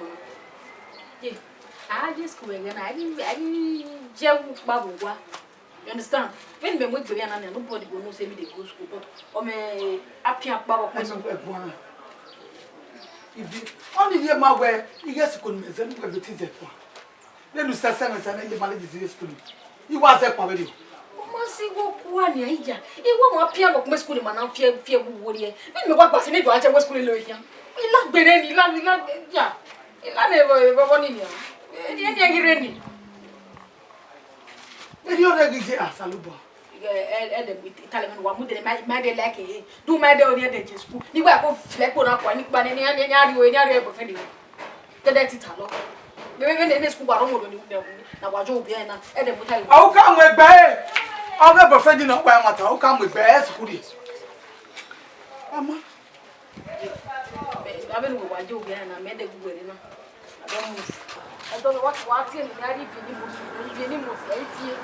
Yeah, I just school again. I didn't, I didn't jump babu wa. You understand? When me went to Ghana, nobody go know say me dey go school, but o me happy akpa wa. Eno egwana. Ivi. Oni ye ma we, iye school me zen we viti zekwa. Nenu sasa na sana ye mali dizi school. Iwa ze kwa wedio. Uma si wo kwa ni aija. Iwa mo pia mo kuma school ma na fie fie wu wo ye. Ni me wa kwa se ni do aje wo school lo ya. Ila gbere ni, ila, ila ya. Ila ne bo bo ni ni. Ni ni gire ni. Eri o re gije asalubo. Ede itale men wa mu de ma ma de like e. Du ma de o ni ede je school. Ni wa ko fle ko na kwa ni pa ni ni ni ari o ni ari e bo fe ni. Tede ti ta lo. Be be ne school wa ro mo ni na wa jo bi na. Ede mu tai. Au ka mo egbe. Au be bo fe di na kwa mata. Au ka mo egbe school di. Ama. Abin we wa jo bi na me de gugwe ni na. I don't move. I don't know what what you need. I really move. I really move. I feel.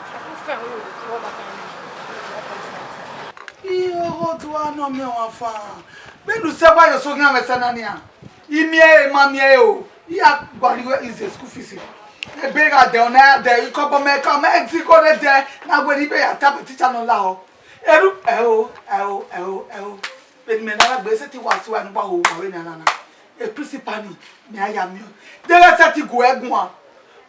I feel fine. We will do all that kind of. Iyo, go to ano me wa fa. Be nu se ba yo so nya me sanania. Imie ma mie o. Iya gwari we is a school fees. E be ga de ona de iko bo me ka me ti ko de de na gwe ni be ya tap teacher no la o. Eru e o e o e o e o. Be me na gbe se ti wa si wa ni ba o wa we na na na. E principal ni me aya mi o. De ga se ti go egun a.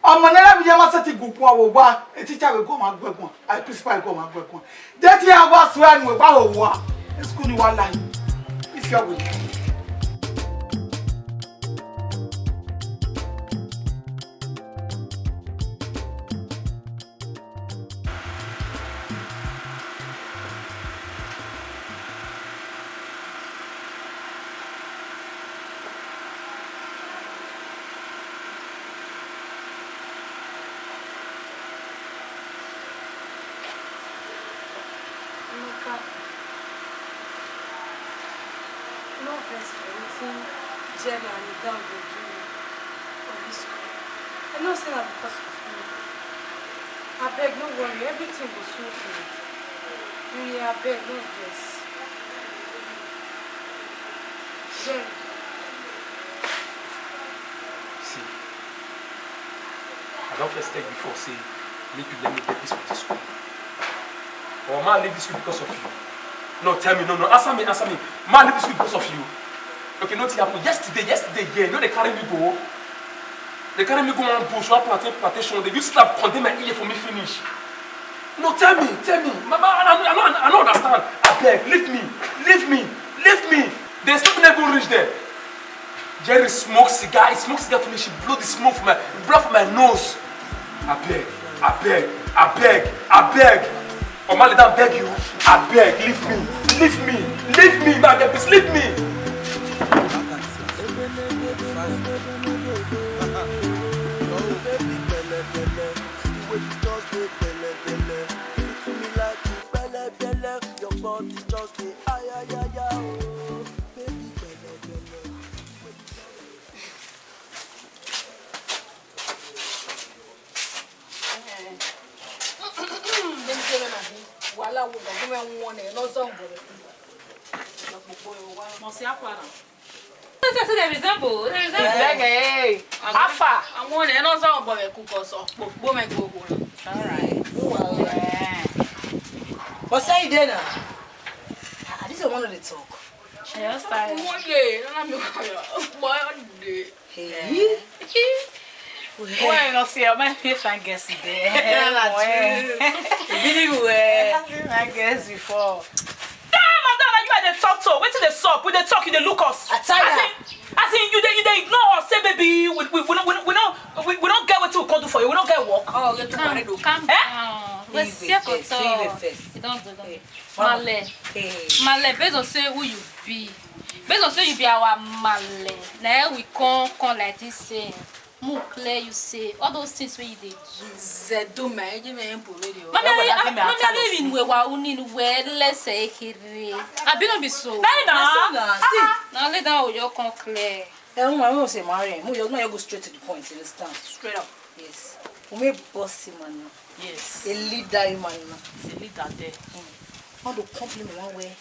Ọmọ nere mi yama se ti gun kun awo wa. E teacher we go ma gbe gun. Ai principal go ma gbe gun. De ti a wa so anu we ba o wa. E school ni wa lai. If you will. Emeka, no vex for wetin Jerry and the gang go do you for this school. I know say na because of you. Abeg, no worry, everything go soon finish. Julie, abeg, no vex. Jerry. See, I don first tell you before say make you let me get peace for this school. Or ma leave this school because of you. No, tell me, no, no, answer me, answer me. Ma leave this school because of you. Okay, nothing happen. Yesterday, yesterday, yeah, you know they carry me go. They carry me go one bush, one plantain plantation. They use slap condemn my ear for me finish. No, tell me, tell me. Mama, I, I, I, I, I don't understand. I beg, leave me, leave me, leave me. They still never reach there. Jerry smoke cigar, he smoke cigar finish, he blow the smoke for my, blow for my nose. I beg, I beg, I beg, I beg. Omale, I beg you. I beg, leave me, leave me, leave me, man, please leave me. Your body just dey ay, ay, ay, ay, oh. Baby, belle, belle. Wahala wo, go me one, no song go. Must have fun. Say, say they resemble, they resemble. Hey, how far? I want another song go me cook us up. Go me go go. All right. Yeah. But say you there now. Ah, this is one of the talk. Yes, I. One day, let me call you. One day. Hey. Well, you know, see, I might be fine guess it there. Well. Really well. I guess before. Damn, madam, na you I dey talk to. Wetin dey sup? We dey talk, you dey look us. I tell you. As in, you dey, you dey ignore us. Say, baby, we, we, we, no, we, no, we, we don't get wetin we come do for you. We don't get work. Oh, you too worried o. Calm down. Let's see for talk. You don't do that. Male. Hey. Male, based on say who you be. Based on say you be our male. Now we come, come like this, say, mu clear you say, all those things wey you dey do. Zedo my, give me empo radio. Mama, mama, even we wa uni we less ekere. Abi no be so. Bye na. See. Now let down your come clear. Eh, woman, we say marry. Mo you go straight to the point, you understand? Straight up. Yes. We may boss him man now. Yes. A leader, man. He's a leader there. Mm. All the compliment one way.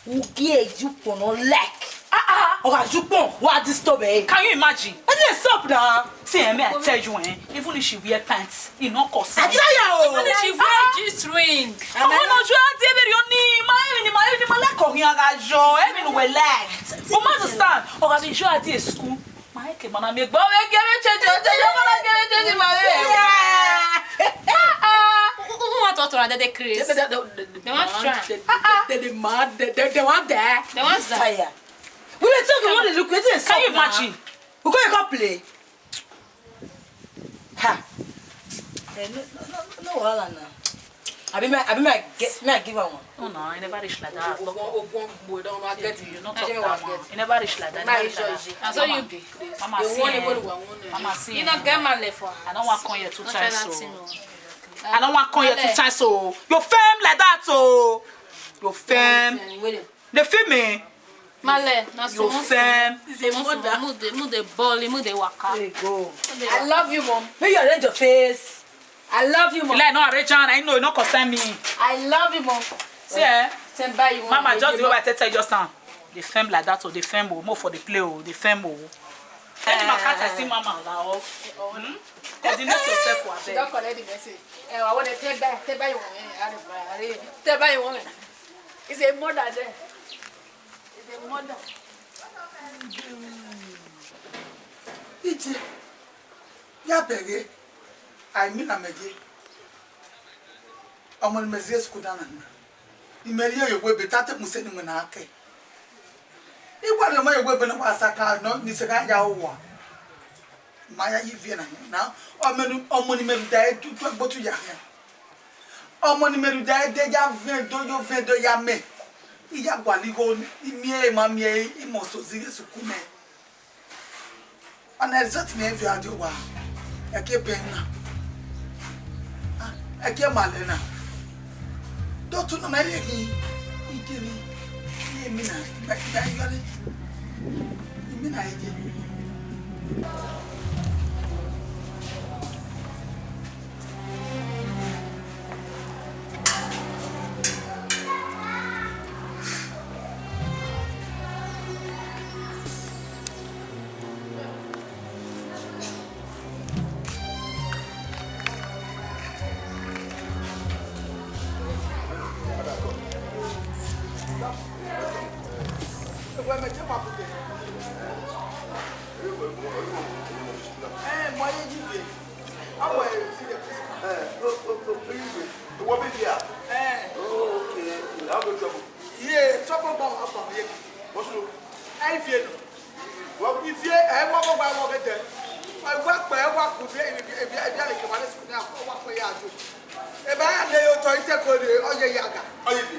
Who give you for no like? Ah ah. Oga Jupon, what disturb eh? Can you imagine? Wetin dey sup na? See, eh, me I tell you, eh, even if she wear pants, e no concern. I tell you o. Even if she wear G-string. Ọmọ náà ṣọ́ àti ẹ̀mí rí o ní ìmọ̀ ẹ̀mí ni màá ní màá lẹ́kọ̀ọ́ ní ara yọ ẹ̀mí ni wẹ̀ lẹ́. Mo máa ń stand. Ọ̀gá mi ṣọ́ àti school. Màá kè mọ́nà mi gbọ́ wẹ́ gẹ́rẹ́ change ọjọ́ yọ mọ́nà gẹ́rẹ́ change màá lẹ́. Who want to turn that craze? They want try. They dey mad. They they they want there. They want that. Tire. We dey talk, we wan dey look wetin dey sup. Can you imagine? We go dey come play. Ha. Eh, no, no, no, no wahala na. Abi my, abi my get, me I give am one. No, no, I never reach like that. Ogbon, ogbon, boy, don ma get. You no talk that one. You never reach like that. My Georgie. And so you be. Mama, see, eh, Mama, see, you no get money for her. I don't want come here two times so. I don't want come here two times so. You firm like that so. You firm. Dey feel me? Male, na so. You firm. Say mother. Mu dey, mu dey ball, mu dey waka. There you go. I love you, mom. Make you arrange your face. I love you, mom. Like no arrange am, I know, no concern me. I love you, mom. See, eh? Ten buy you one. Mama, just the way I tell you just now. Dey firm like that, oh, dey firm, oh, more for the play, oh, dey firm, oh. Any matter I see, mama, la, oh. Hmm? Coordinate yourself, oh, abeg. She don collect the message. Eh, I want to tell buy, tell buy you one. Eh, I don't buy. Tell buy you one. It's a mother there. It's a mother. Ije, ya bege, I mean amege. Ọmọ ni mezie sukudana na. Imeli yo gwe betate museni mwenake. Igwa le mo yo gwe bena wasaka no ni seka ya uwa. Maya yivie na na. Ọmọ ni, ọmọ ni meru da e tu tu gbotu ya. Ọmọ ni meru da e de ya vendo yo vendo ya me. Iya gwaligo imie ma mie imo so zige sukume. Ana exact me via de wa. Eke penna. Ah, eke malena. Do tu na mai eke. Ikiri. Ye mina. Ba ba yore. Mina eke. Ìwọ bí bíà. Ẹ. Oh, okay. How do you trouble? Ye, trouble bá wà fún mi. What's wrong? Ẹ fi èlò. Wọ́n fi fi ẹ wọ́n bọ́ bá wọ́n bẹ tẹ̀. Ẹ wá pẹ̀ ẹ wá kù bí ebi ebi ebi alẹ́ kẹwàá lẹ́sìn ní àpò wá pẹ̀ yá àjò. Ẹ bá yà lé yóò tọ́ ìtẹ́ kò lè ọyẹ yàgà. Ọyẹ fi.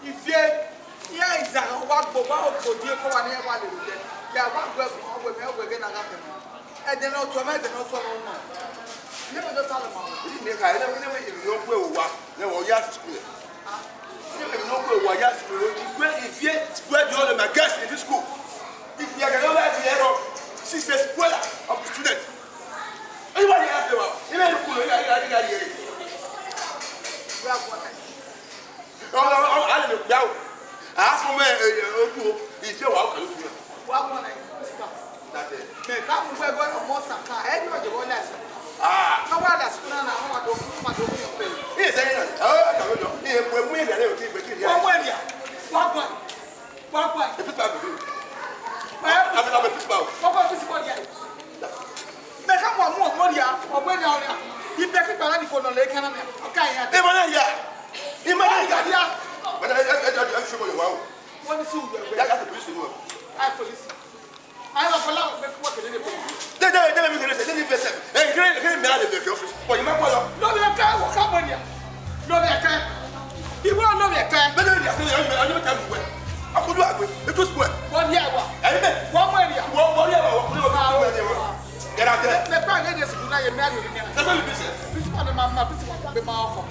Ìfi ẹ yà ìzà wá gbò bá òkò díẹ̀ kó wà ní ẹ wà lè lò jẹ. Yà wá gbẹ fún ọgbẹ mi ọgbẹ gẹ nàgà tẹ̀ mọ́. Ede na otu eme, ede na otu eme ụmụ. Ihe bụ just alụ ma. Ihe na ka ene ene me iri n'okwu ụwa, na wo ya school. Ihe me n'okwu ụwa ya school, o ji gwe ifie gwe dị ọrụ ma guest in this school. If you are the only ero, she's a spoiler of the student. Anybody has the one. Ihe na kwuru ya ya ya ya. Ọ ọ ọ a na-ekwu ya. Asụ m otu ife wa ụka n'okwu ya. Wa mụ na principal. That is. Me ka mụ gwe gwe mo saka e ni oje wole ase. Ah. Ka wa da sukuna na wa do ma do ko pe. Ihe sị ya. Oh, ka lo. Ihe mgbe mgbe ya na oke igbe kiri ya. Wa mụ ya. Wa gwe. Wa gwe. Ebi pa bi. Eh? Abi abi principal. Wa gwe principal ya. Me ka mo mo mo ya. Wa gwe na o ya. Ibe ki pa na ni ko no le kana me. O ka ya. E mo na ya. E mo na ya. Ya. Wala ya ya ya ya fi mo wa o. Wọ́n ní sùúrù ẹgbẹ́. Ya ya to police ni wa. Ai police. Ai wa fọlá ọ̀gbẹ́ fún ọ̀kẹ́lẹ́ ní police. De de de mi kele de ni fẹsẹ̀. Eh, kele kele mi a le be office. Ko ni ma ko lọ. Ló bẹ ká wọ ká mọ ni. Ló bẹ ká. Ìwọ ló bẹ ká. Bẹ́ẹ̀ ni a ṣe yẹn a ni ta bu. Akudu agbe. Etu square. Wọ́n bí àwa. Ẹ̀yin bẹ́ẹ̀. Wọ́n mọ ènìyàn. Wọ́n wọ́n rí àwọn ọkùnrin wọn tó wẹ̀ ní wọn. Yàrá tẹ. Mẹ pa ne de sukuu na ye mẹ a yọ ni. That's what we say. Principal ni ma ma principal ko be ma ọkọ.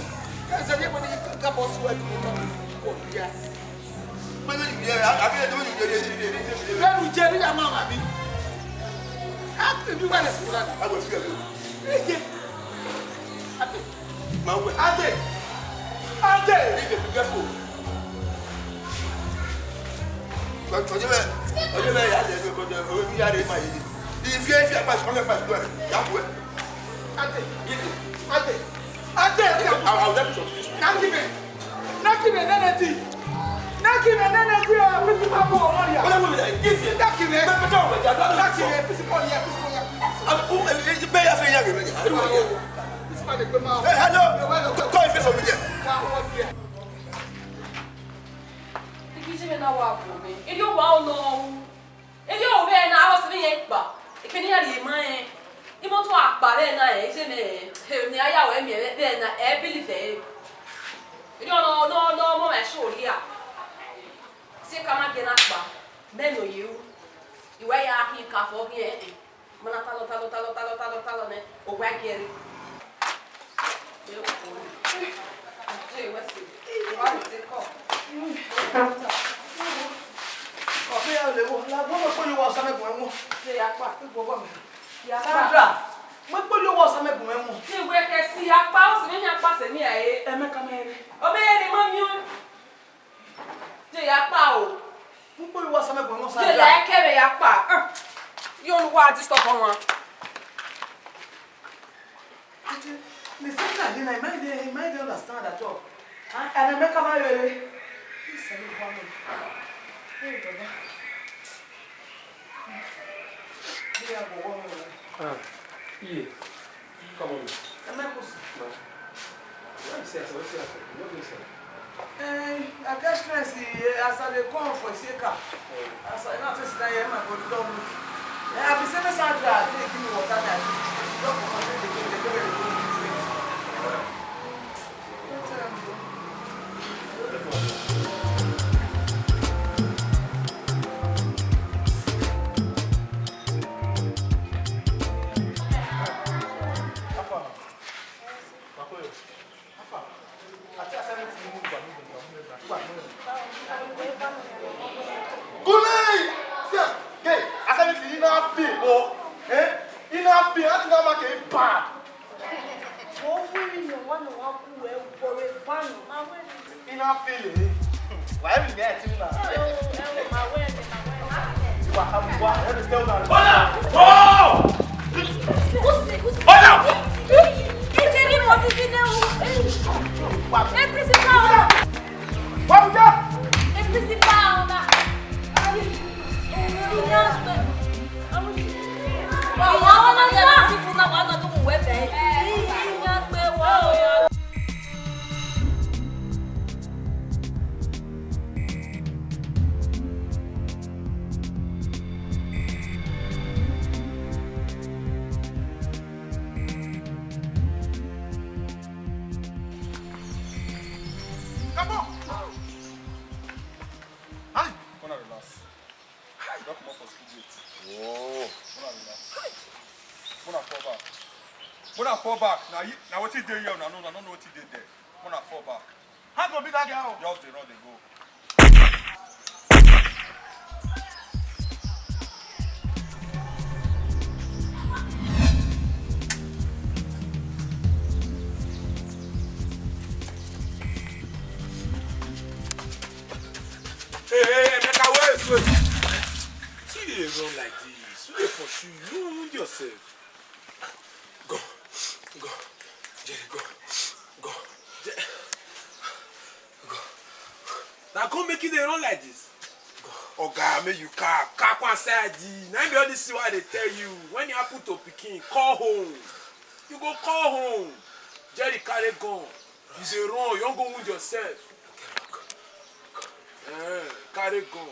Ẹ ṣe ni mo ni ka boss wẹ̀ ni mo tọ́. Wọ́n bí a. Bẹ́ẹ̀ni ìjẹ́ àbí ẹjọ́ ìjẹ́ ìjẹ́ ìjẹ́ ìjẹ́ ìjẹ́. Bẹ́ẹ̀ni ìjẹ́ ní àmọ́ àmà mi. A ti bí wà lẹ́sìn kúrò náà. Àwọn ìfẹ́ mi. Ìjẹ́. Ate. Máa wẹ̀. Ate. Ate. Ní ìfẹ́ mi gẹ́kọ̀ọ́. Ọjọ́ bẹ́ẹ̀, ọjọ́ bẹ́ẹ̀ yà á lẹ́nu. Omi ya re ma ye. Ife ife apa sọlẹ pa sọlẹ. Ya bu ẹ. Ate, ate, ate, ate. Àwọn ọ̀dọ́ mi sọ. Naki me, naki me nene ti, naki me nene ti o. Piti pa ko ọmọ ya. Wọ́n lè wọ́n mi dà. Ife. Naki me. Bẹ́ẹ̀ bẹ́ẹ̀ sọ̀rọ̀ ìjà lọ́wọ́. Naki me. Piti pa ya, piti pa ya. Bẹ́ẹ̀ ya fẹ́ ya rẹ̀ mẹ́rin. Piti pa de pe ma. Hey, hello. Kọ́ ife sọ̀rọ̀ mi jẹ. Wa wọ́n fi ẹ. Ibi tí mi náà wà kò ní. Ilé òwò àwọn ọ̀nà ọ̀hún. Ilé òwò bẹ́ẹ̀ náà, àwọn sì ní yẹn gbà. Ìpín ní àlè mọ́ ẹ. Ìmọ̀ tún àpà bẹ́ẹ̀ náà ẹ̀ ṣe mẹ́ ẹ̀. Ní ayáwó ẹ̀mí ẹ̀ bẹ́ẹ̀ náà ẹ̀ bí lìfẹ́ ẹ̀. Ilé ọ̀nà ọ̀nà ọ̀nà ọmọ ẹ̀ ṣe òrí à. Ṣé ká má gẹ náà pa? Mẹ́nu yìí ó. Ìwé ya kí n kà fọ́ bí ẹ̀ ẹ̀. Mana talo, talo, talo, talo, talo, talo, ne? O wa gere. Ye o. Ye wa si. Wa si ko. Ko be ya le wo. La bo ko yo wa sa me gun mo. Ye ya pa. Ko bo mi. Ya pa. Sandra. Mo po yo wa sa me gun mo. Ye we ke si ya pa, o si me ya pa se mi aye. E me ka me re. O be ye ni mo mi o. Jay, ya pa o. Mo pe wa sa me gbon sa. Jay, la kere ya pa. Yo lu wa disturb wọn. Ati, mi se ka ni na, mi dey, mi dey understand at all. Ah, and Emeka ma yere. Ni se ni kwa mo. Hey, baba. Ni ya go wo mi. Ah, yeah. Come on. Am I close? No. What you say? What you say? What you say? Eh, I get stress, eh, as I dey come for Iseka. As I now sit down here, my body don weak. Eh, I be say make Sandra take give me water, that she don comot, make dey give me, dey give me, dey give me. Gulei! See, hey, I said it, you know, feel, oh, eh? You know, feel, I think I'm like a bad. Ina feel it. Why we get you now? Hold on! Oh! Hold on! What was that? Come on! Hi! Come on, relax. Hi! Drop him off for school gate. Oh. Come on, relax. Hi! Come on, fall back. Come on, fall back. Now, you, now what you do here? I don't know. I don't know what you did there. Come on, fall back. How go be that girl? Just dey run dey go. Hey, hey, hey, make a way, wait. See you dey run like this. You dey pursue. You wound yourself. Go, go, Jerry, go, go, Jerry, go. Na go make you dey run like this. Oga, make you calm, calm one side. Na be all this thing wey I dey tell you. When e happen to pikin, call home. You go call home. Jerry carry gun. You dey run, you wan go wound yourself. Eh, carry gun.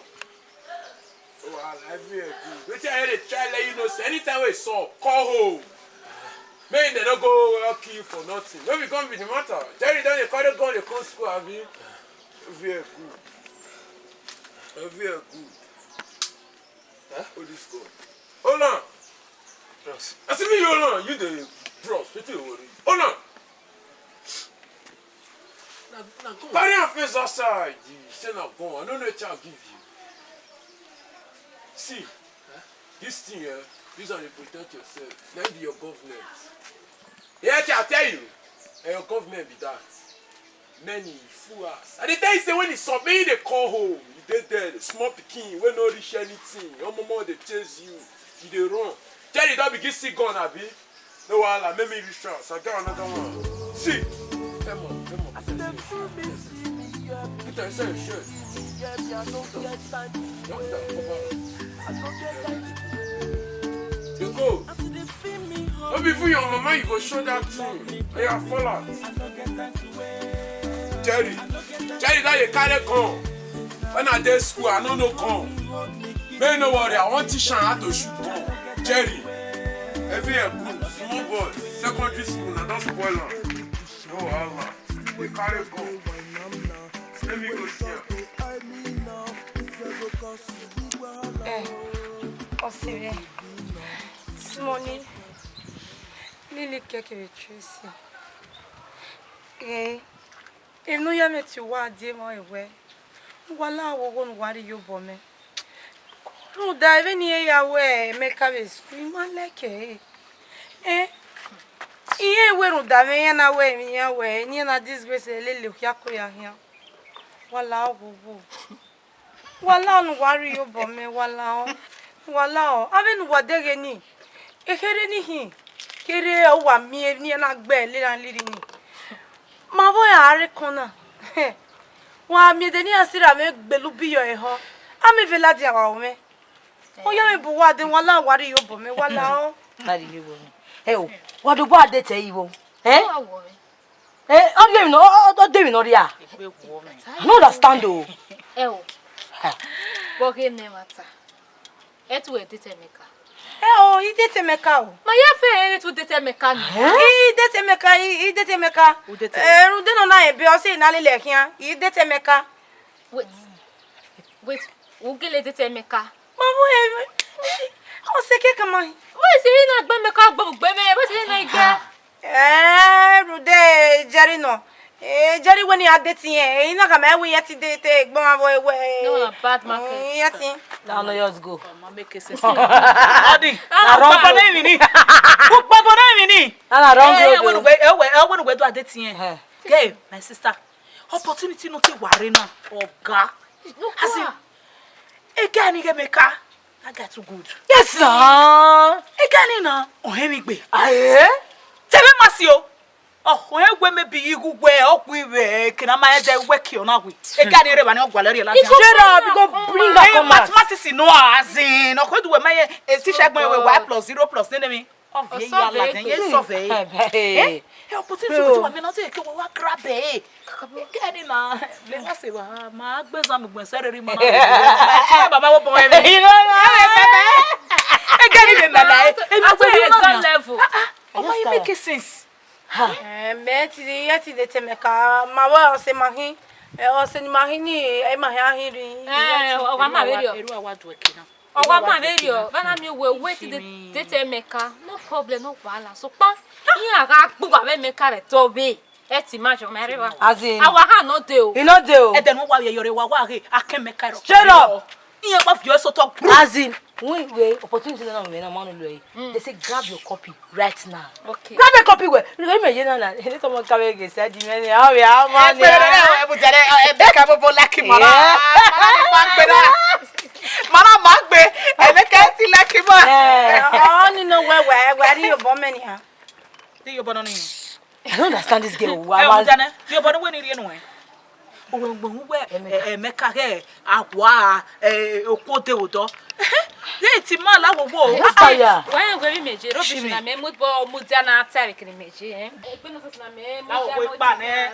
Oh, I like you good. Wetin I dey try let you know say anytime wey sup, call home. Make dem no go kill you for nothing. No be gun be the matter. Jerry don dey carry gun dey come school, abi? Very good. Very good. Huh? Hold this gun. Hold on. Bros. I see me hold on. You dey bros. Wetin dey worry you? Hold on. Na, na gun. Carry am face outside. You say na gun. I no know wetin I give you. See, this thing, eh, use am dey protect yourself. Na im be your government. Hear wetin I tell you. Na your government be that. Many fool ass. I dey tell you say when e sup, make you dey call home. You dey there, the small pikin wey no reach anything. Your mama dey chase you. You dey run. Jerry don begin see gun, abi? No wahala, make me reach house. I got another one. See. Come on, come on. As dem fool me, see me, yeah, Peter, sir, sure. Yeah, me, I no get time. Doctor, come out. I no get time. You go. As dem feel me, no be for your mama you go show that thing. Oya, fall out. I no get time to wait. Jerry, Jerry, that you carry come. When I dey school, I no know come. Make no worry, I wan teach am how to shoot gun. Jerry, every year good, small boy, secondary school, na don spoil am. No wahala, we carry gun. Let me go see am. Eh, Osire, this morning, Lily keke Tracy. Eh, enu ya me ti wa de mo ewe. Wala wo wo nu wari yo bo me. Ru da eve ni ya we me ka be school ma like e. Eh. Iye we ru da me ya na we mi ya we ni na disgrace le le ya ko ya ya. Wala wo wo. Wala nu wari yo bo me wala o. Wala o. Ave nu wa dege ni. Ekere ni hi. Kere o wa mi e ni na gbe le na liri ni. Ma bo ya are kona. Wa mi de ni asira me gbelu bi yo e ho. Ame vela di awa o me. O ya me bu wa de wala wari yo bo me wala o. Wari yo bo me. Hey o. Wa do bo ade te iwo. Eh? Eh, ọ dị m nọ, ọ dị m nọ ya. I no understand o. Eh o. Boge ne mata. Etu e dete Emeka. Eh o, i dete Emeka o. Ma ya fe etu dete Emeka ni. I dete Emeka, i dete Emeka. Eh, Rude nọ na ebe ọ sị na lele hia. I dete Emeka. Wait. Wait. Ugele dete Emeka. Ma wo e. O se ke kama. Wo se na gbe Emeka gbe gbe me. Wo se na igbe. Eh, Rude, Jerry no. Eh, Jerry when you are dating, eh, you know come we yet date, eh, gbon abo ewe. No, na bad market. Mm, yet. Na no yours go. Come on, make it sense. Adi, na wrong road. Ukpagbo na imi ni. Ukpagbo na imi ni. Na wrong road. Eh, when we, eh, we, eh, when we do a dating, eh. Hey, my sister, opportunity no take worry now. Oga. As in, e get any Emeka. That guy too good. Yes, sir. E get any na. Ohemigbe. Aye. Tebe masi o. Oh, ohe gwe me bi igu gwe, okwu iwe, kina ma ede we ki ona we. E get any re ba ni ogwa lori la. Shut up, you go bring that come out. Mathematics no as in. Okwe du we ma ye, e ti shagbe we wa plus zero plus nene mi. Obviously, you are like, yes, survey. Eh? Hey, opportunity go to me, not say, "Wa grab it." Get in na. They must say, "Wa, ma gbe zam gbe sere ri mama." Baba wo bon e. You know, e get in na na. E be exam level. Oh, why you make sense? Eh, me ti, ya ti de te me ka, ma wa o se ma hin. Eh, o se ni ma hin ni, e ma hin ahin ri. Eh, wa ma be yo. Eru awa du e kina. Owa ma be yo, bana mi we wait the date Emeka. No problem, no wahala. So pa, ihe a ga-akpụ gwa Emeka re tobe. Eti ma jo mere wa. As in, our hand no dey o. E no dey o. E dey no wa ye yore wa wa he, ake Emeka ro. Straight up. Ihe pa fi so talk. As in, we we opportunity na we na man lo e. They say grab your copy right now. Okay. Grab a copy we. Look at me, you know, like, any someone come again, say, "The man, how we are, man." Eh, but, eh, eh, but, eh, eh, Emeka bo bo lucky, man. Yeah. Man, man, man, man. Mana magbe, Emeka ti lucky man. Eh, oh, ni no we we we ri yo bo me ni ha. Di yo bo no ni. I don't understand this girl. Wa Eh, wa. Mujane, yo bo no we ni ri enu e. Owe ngbo we, eh, Emeka he, akwa, eh, okode odo. Ye ti ma la wo wo. Yes, sir, yeah. Wa we ri meje, rubbish Shimi. Na me mut bo Mujane atari kini meje, eh. Egbe no se na me Mujane. Awo we pa ne.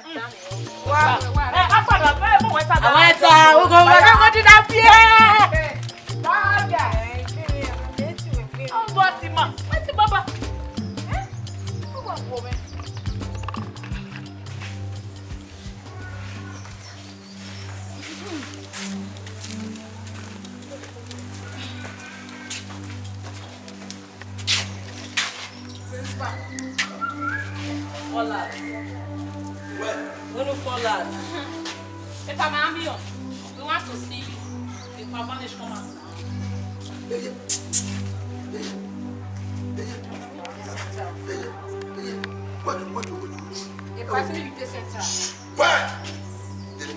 Wa, wa. Eh, apa na me mo we ta. Awa ta, o go wa. Mo di na fie. Ba ya. O bo ti ma. Wetin baba? Eh? O wa wo me. Principal. Fall out. Well. When you fall out. Papa, my ambulance. We want to see you. The performance come out now. Hey, hey, hey, hey, hey, hey, hey. What, what, what, what, what? The person you take center. What?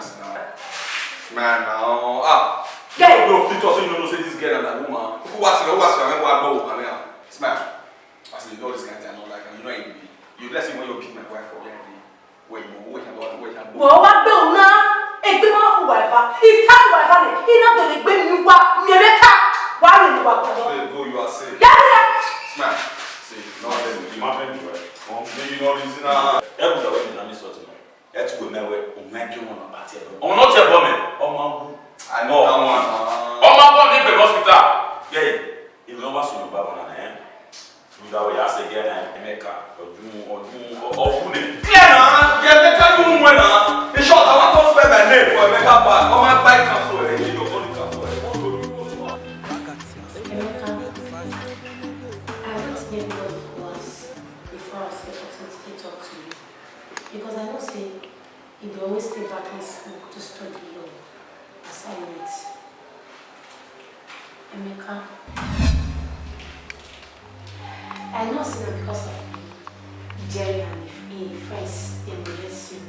chance now. Smile now. Ah. Guy. No, fit talk say you no know say this girl na my woman. Who was you? Who was you? I never know woman now. Smile. I say you know this kind thing I don't like, and you know it be. You bless me when you beat my wife for where I dey. Where you go? Where you go? Where you go? Wọ́n wá gbé òun náà, ẹgbẹ́ máa hùwà ẹ̀fà, ìta hùwà ẹ̀fà ni, iná tó lè gbé mi wá, mi ẹ̀rẹ́ ká, wàá rìn ìwà pẹ̀lú. Babe, go, you are safe. Yàrá Smile. See, no, let me. You might be right. Come, you know this now. Every the way you know me sort of. That's when I went. Oh my God, one party. Oh, not your woman. Oh my God. I know that one. Oh my God, they be hospital. Yeah, you know what's your baba na eh? You that way, I say, yeah, na Emeka or Ọmọ apá ìkàfọ̀ ẹ̀ ní ìjọba ní ìkàfọ̀ ẹ̀. Emeka, I went near God was before I was able to talk to you because I know say you dey always stay back in school to study law as I wait. Emeka, I know say na because of me, Jerry and him friends dey molest you.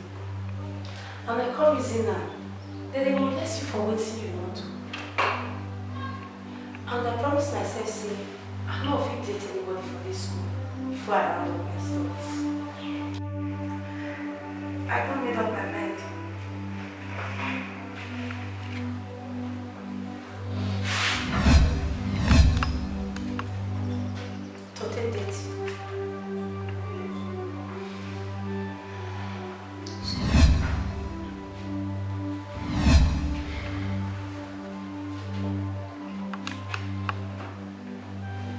And I come reason am, dem dey molest you for wetin you no do. And I promise myself say I no fit date anybody for this school before I round up my studies. I don made up my mind. To take date.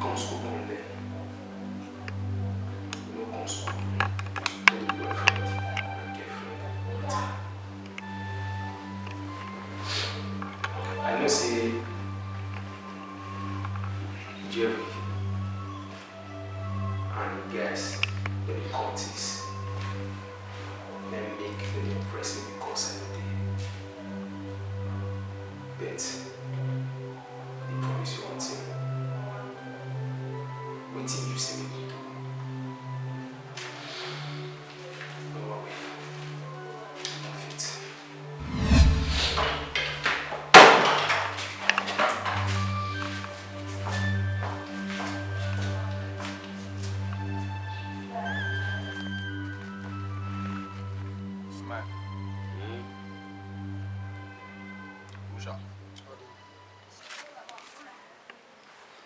Come school, come learn. You no come school, no be boyfriend, no girlfriend. I know say Jerry and him guys, dem be cultists. Dem make dem dey oppress me because I no dey. But I dey promise you one thing. Wetin you say make you do, no worry. I fit. Smile. Pusha.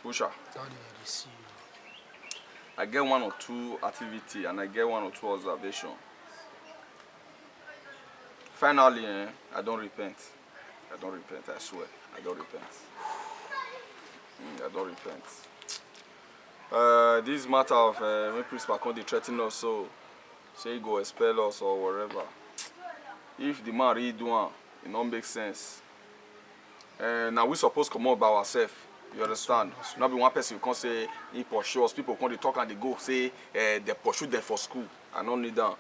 Pusha. Daddy, I dey see you. I get one or two activity and I get one or two observation. Finally, eh, I don repent. I don repent, I swear. I don repent. Mm, I don repent. Uh, this matter of, uh, when principal come dey threaten us, so say he go expel us or whatever. If the man really do am, e no make sense. Uh, na we suppose comot by ourselves. You understand? No be one person come say he pursue us. People come dey talk and dey go say, uh, they pursue them for school. I no need am.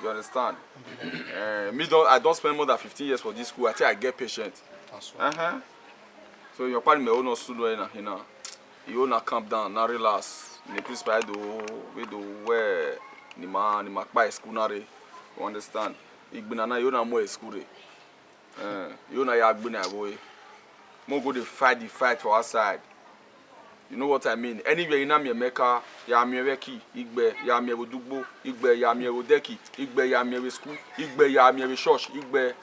You understand? Uh, me don, I don spend more than fifteen years for this school. I think I get patient. Uh-huh. So your padi me no sulu na hina. You na calm down, na relax. Ni principal do we do where ni ma ni ma pa school na re. You understand? Igbina na you na more school re. Eh, you na ya gbina boy. Mo go dey fight the fight for outside. You know what I mean? Anywhere you na me Emeka, ya me weki, igbe, ya me wodugbo, igbe, ya me wodeki, igbe, ya me we school, igbe, ya me we church, igbe. Daddy,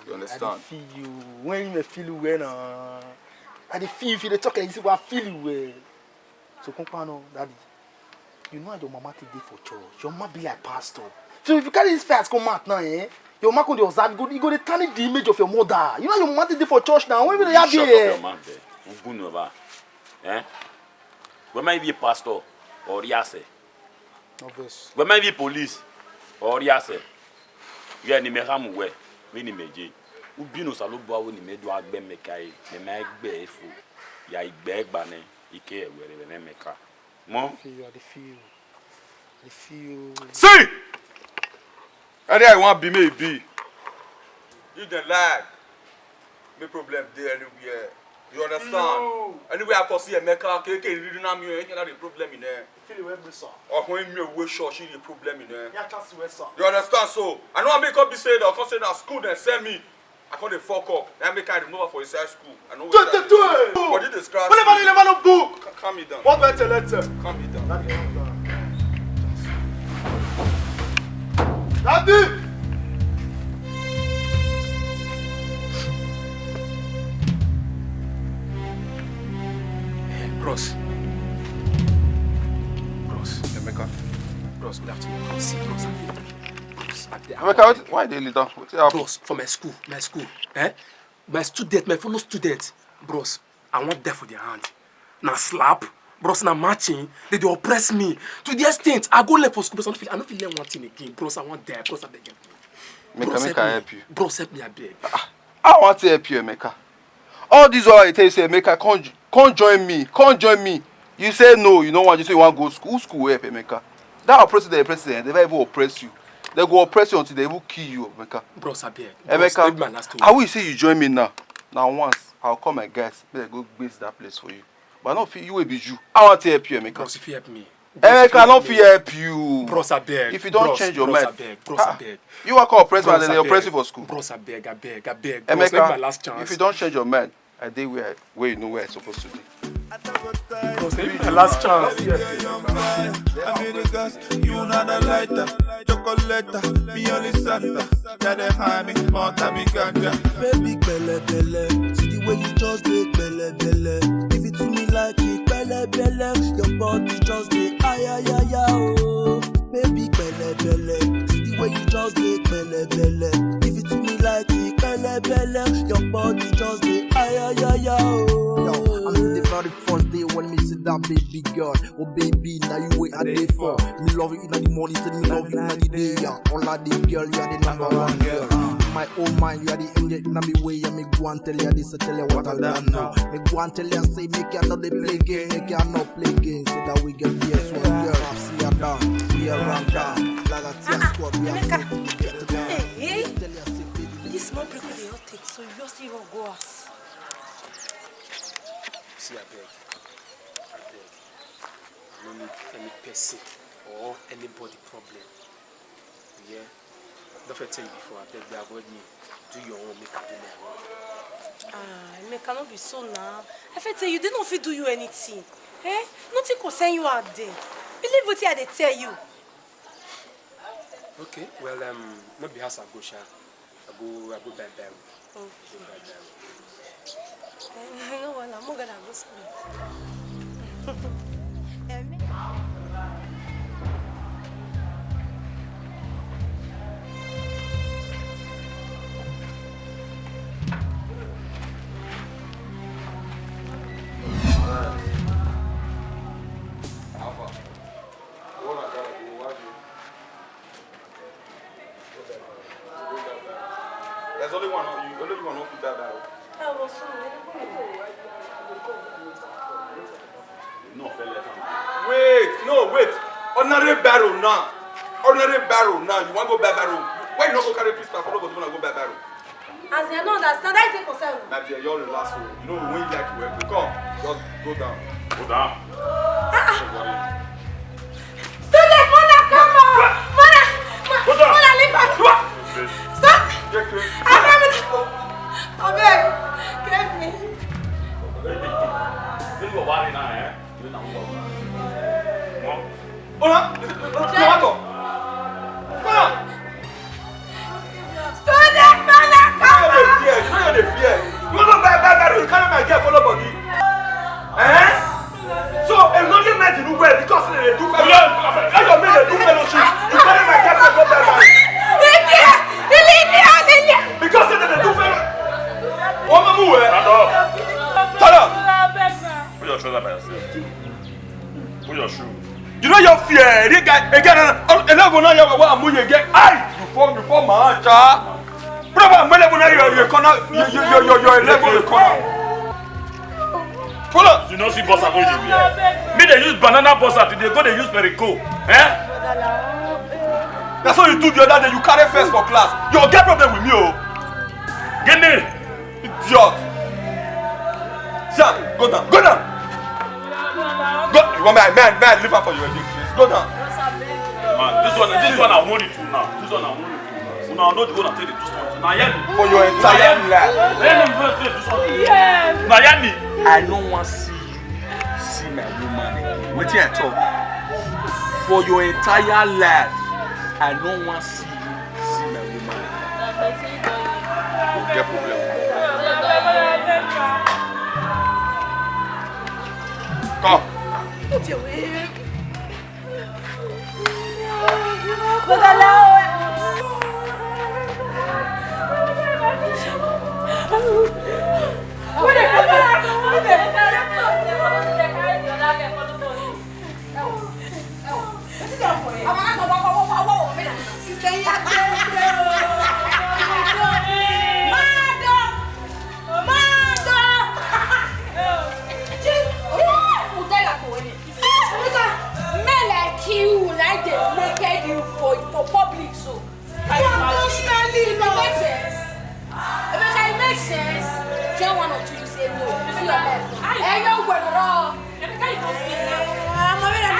you understand? I dey feel you. When you feel you, when, uh, I dey feel you, if you dey talk like this, I feel you well. So, Kumpano, daddy, you know how your mama take dey for church. Your mama be like pastor. So if you carry this fight come out now, eh? Your mama go dey observe, you go, you go dey tarnish the image of your mother. You know how your mama take dey for church now. When we dey have there. Shut up your mouth there. Ugunova. Eh? Whether you be a pastor or riase. No vex. Whether you be police or riase. Yeah, ni me hamu we. We ni meje. Ubino salobo awo ni me do agbe me kai. Ni me agbe efo. Ya igbe egbane. Ike ewere we ne meka. Mo? Feel you, I dey feel you. I dey feel you. See! Any I want be me be. If dem like, me problem dey anywhere. You understand? No. Anywhere I can see Emeka, K K, reading am here, you know the problem in there. Feel the way, sir. Or when me we church, the problem in there. Yeah, chance we, sir. You understand? So I know I make up be say that, I come say na school dem send me. I come dey fuck up. That make I remove her for inside school. I know. Twenty-two. Body dey scratch. Whenever me. You never no book. Ca-, calm me down. What better letter? Calm me down. Daddy, calm down. Daddy. Bros. Bros. Emeka. Bros, good afternoon. See, bros, I dey, bros, I dey. Emeka, what, why dey lead down? Wetin happen? Bros, for my school, my school, eh? My student, my fellow student, bros, I wan die for their hand. Na slap, bros, na matching. They dey oppress me to the extent I go learn for school, bros, I no fit, I no fit learn one thing again, bros. I wan die, bros, I beg you. Make I, make I help you. Bros, help me, I beg. I want to help you, Emeka. All this while I tell you, say, Emeka, come, come join me, come join me. You say no, you don't want, you say you want to go school. Who school will help, Emeka? That oppressor, the oppressor, they never even oppress you. They go oppress you until they even kill you, Emeka. Bros, I beg. Bros, Emeka, leave my last I will say you join me now. Now once, I'll call my guys, may they go base that place for you. But I don't feel you will be you. I want to help you, Emeka. Bros, if you help me. Emeka, I don't feel help you. Bros, I beg. If you don't Bros, change your bros, mind. I beg. Bros, I Ah, beg. You are called oppressor and Bros, then I they oppress beg. you for school. Bros, I beg, I beg, I beg. Bros, leave my Emeka, last chance. If you don't change your mind, I dey where, where you know where I'm supposed to be. Bros, leave my last chance. I'm in the gas, you not a lighter. Chocolate, me only Santa. Got a honey, more time me ganja. Baby, pele pele. See the way you just dey pele pele. Give it to me like it pele pele. Your body just dey ay ay ay ay, oh. Baby, pele pele. See the way you just dey pele pele. Give it to me like it pele pele. Your body just dey ay ay ay ay, oh. Yo, I'm in the very first day when me see that baby girl. Oh baby, now you wait I dey for. Me love you in the morning, till me love you in the day. Yeah. All of the girl, you are the number one girl. My oh my, you are the angel in me way. Yeah, me go and tell you this, tell you what I don't know. Me go and tell you say make you not dey play game, make you not play game, so that we get P S one girl. See you down, we are round down. Like a tear squad, we are Emeka. fit to get down. Hey, hey. Tell you say baby, This small break wey dey all take, so you just still run go house. See, I beg. I beg. I no need any person or anybody problem. Yeah? Don't fit tell you before, I beg you avoid me. Do your own, make I do my own. Ah, Emeka, no be so now. I fit tell you, they no fit do you anything. Eh? Nothing concern you out there. Believe what I dey tell you. Okay, well, um, no be house I go, sha. I go, I go buy buy. Okay. No wahala, I'm gonna go school. There's only one, you, only one who fit that barrel. No, fella. Wait, no, wait. Ordinary barrel now. Ordinary barrel now. You want go buy barrel? Why you not go carry pistol? Follow go go buy barrel. As I no understand, I take concern. My dear, you relax. Oh. You know when you like you well. Come, just go down. Go down. Don't worry. Student, mother, come on. Mother, Go down. Mother, leave her. Stop. Get clean. I never. Abeg, help me. This is what worry now, eh? You know what? Mom. Hold on. Come on. Come on. Student, mother, Why come you dey on. fear? You know you dey fear. You wan go buy buy buy, you carry my girl follow body. Eh? So a lonely man dey do well because they dey do fellowship. How your men dey do fellowship? You carry my girl go buy buy. Leave here. Leave here. Leave here. Because they dey do fellowship. Wọ́n mú wẹ̀. Tọ́lá. Put your trouser by yourself. Put your shoe. You know your fear. Again, eleven now. You want to move again? Aye. You fall, you fall, my child. Brother, I'm eleven now. You you corner. You you you you you eleven. You corner. Follow. You know see boss at all you wear. Me they use banana boss at they go they use perico. Eh? That's what you do the other day. You carry first for class. You get problem with me, oh. Give me. Idiot. Sam, go down. Go down. Go. You want me? Man, man, leave her for your head, please. Go down. Man, this one, this one I want it to now. This one I want it to now. Una no dey go na take dey do something. Na hear me. For your entire life. Let me go take do something. Yes. Na hear me. I no wan see you see my woman again. Wetin I talk? For your entire life, I no wan see you see my woman again. You get problem. Come. How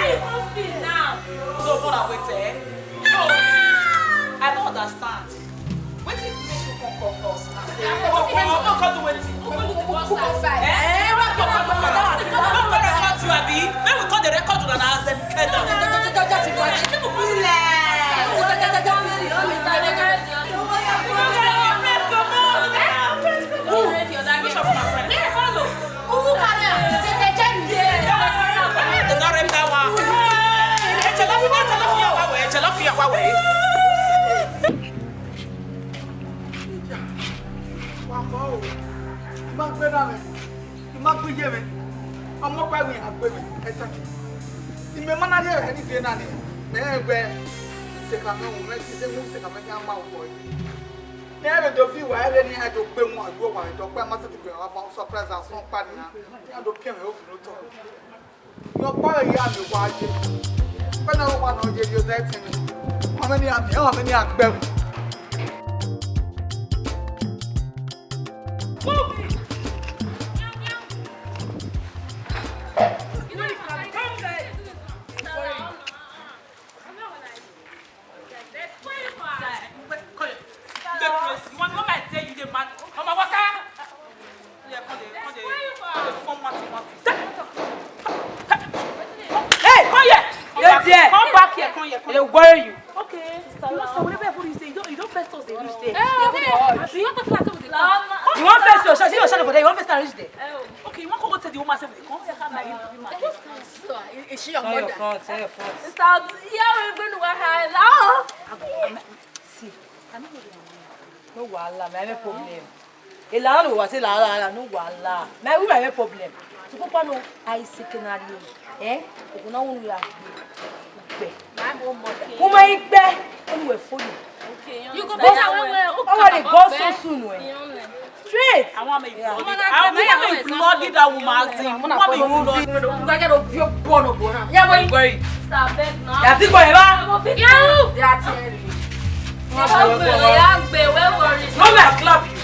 you come feel now? So, what I wait, eh? No, I don't understand. Wetin make you come call us now? Say, "Oh, oh, oh, come do wetin?" Who come do the boss house? Eh? Who come do the boss house? Who come record you, abi? Make we come dey record una na as dem get down. Just imagine. Who? Which of my friend? Who carry am? Say they get me. They don rape that one. Ẹ jẹ́ lọ fi, ẹ jẹ́ lọ fi yàwá wẹ̀, ẹ jẹ́ lọ fi yàwá wẹ̀. Ìjà, wà á mọ̀ o. Ìmá gbé náà rẹ̀, ìmá gbé yé rẹ̀. Ọmọ pa ìwé àgbé rẹ̀, ẹ sá. Ìmẹ̀ mọ́nà yẹ rẹ̀ ní ìdè náà ni. Mẹ́rin gbẹ, ṣèkà mẹ́wọ̀n mẹ́rin, ṣe mú ṣèkà mẹ́rin á máa wọ̀ ẹ́. Mẹ́rin tó fi wà ẹ́ lé ní ẹ̀ tó gbé wọn, àdúrà wà ẹ̀ tó pẹ́, má sì ti gbé wọn fún surprise àsán pàdé náà. Ní àdó kẹrin ó kìló tọ̀. Yọ pọ́ èyí àmì wá ayé. Pẹ́lú àwọn ọmọ náà yẹ yóò dẹ́ tì mí. Wọ́n mẹ́ni àmì, wọ́n mẹ́ni àgbẹ̀wò. Hey! Come here. Come back here. Come here. Come here. They worry you. Okay. You know, so whatever you say, you don't, you don't first us dey reach there. You wan first us, you wan first us for there. You wan first us reach there. Okay, you wan come go tell the woman say we dey come? Is she your mother? Front, your front. Sister, yeah, we're going to wahala. See, I no know. No wahala, my main problem. A lot of what say la la la, no wahala. My woman, my problem. So, Papa, no, I secondary. Eh? Ogun na wonu ya gbe. My own mother. Woman, igbe. Onu we follow. You go better well, well. Oh, they go so soon, eh? Straight. I want me bloody. I want me bloody that woman. I want me bloody. You gotta get off your bone, bone. Yeah, boy. Boy. Sister, abeg now. Yeah, big boy, ba. They are telling you. Yagbe, yagbe, where worry? No, me clap you.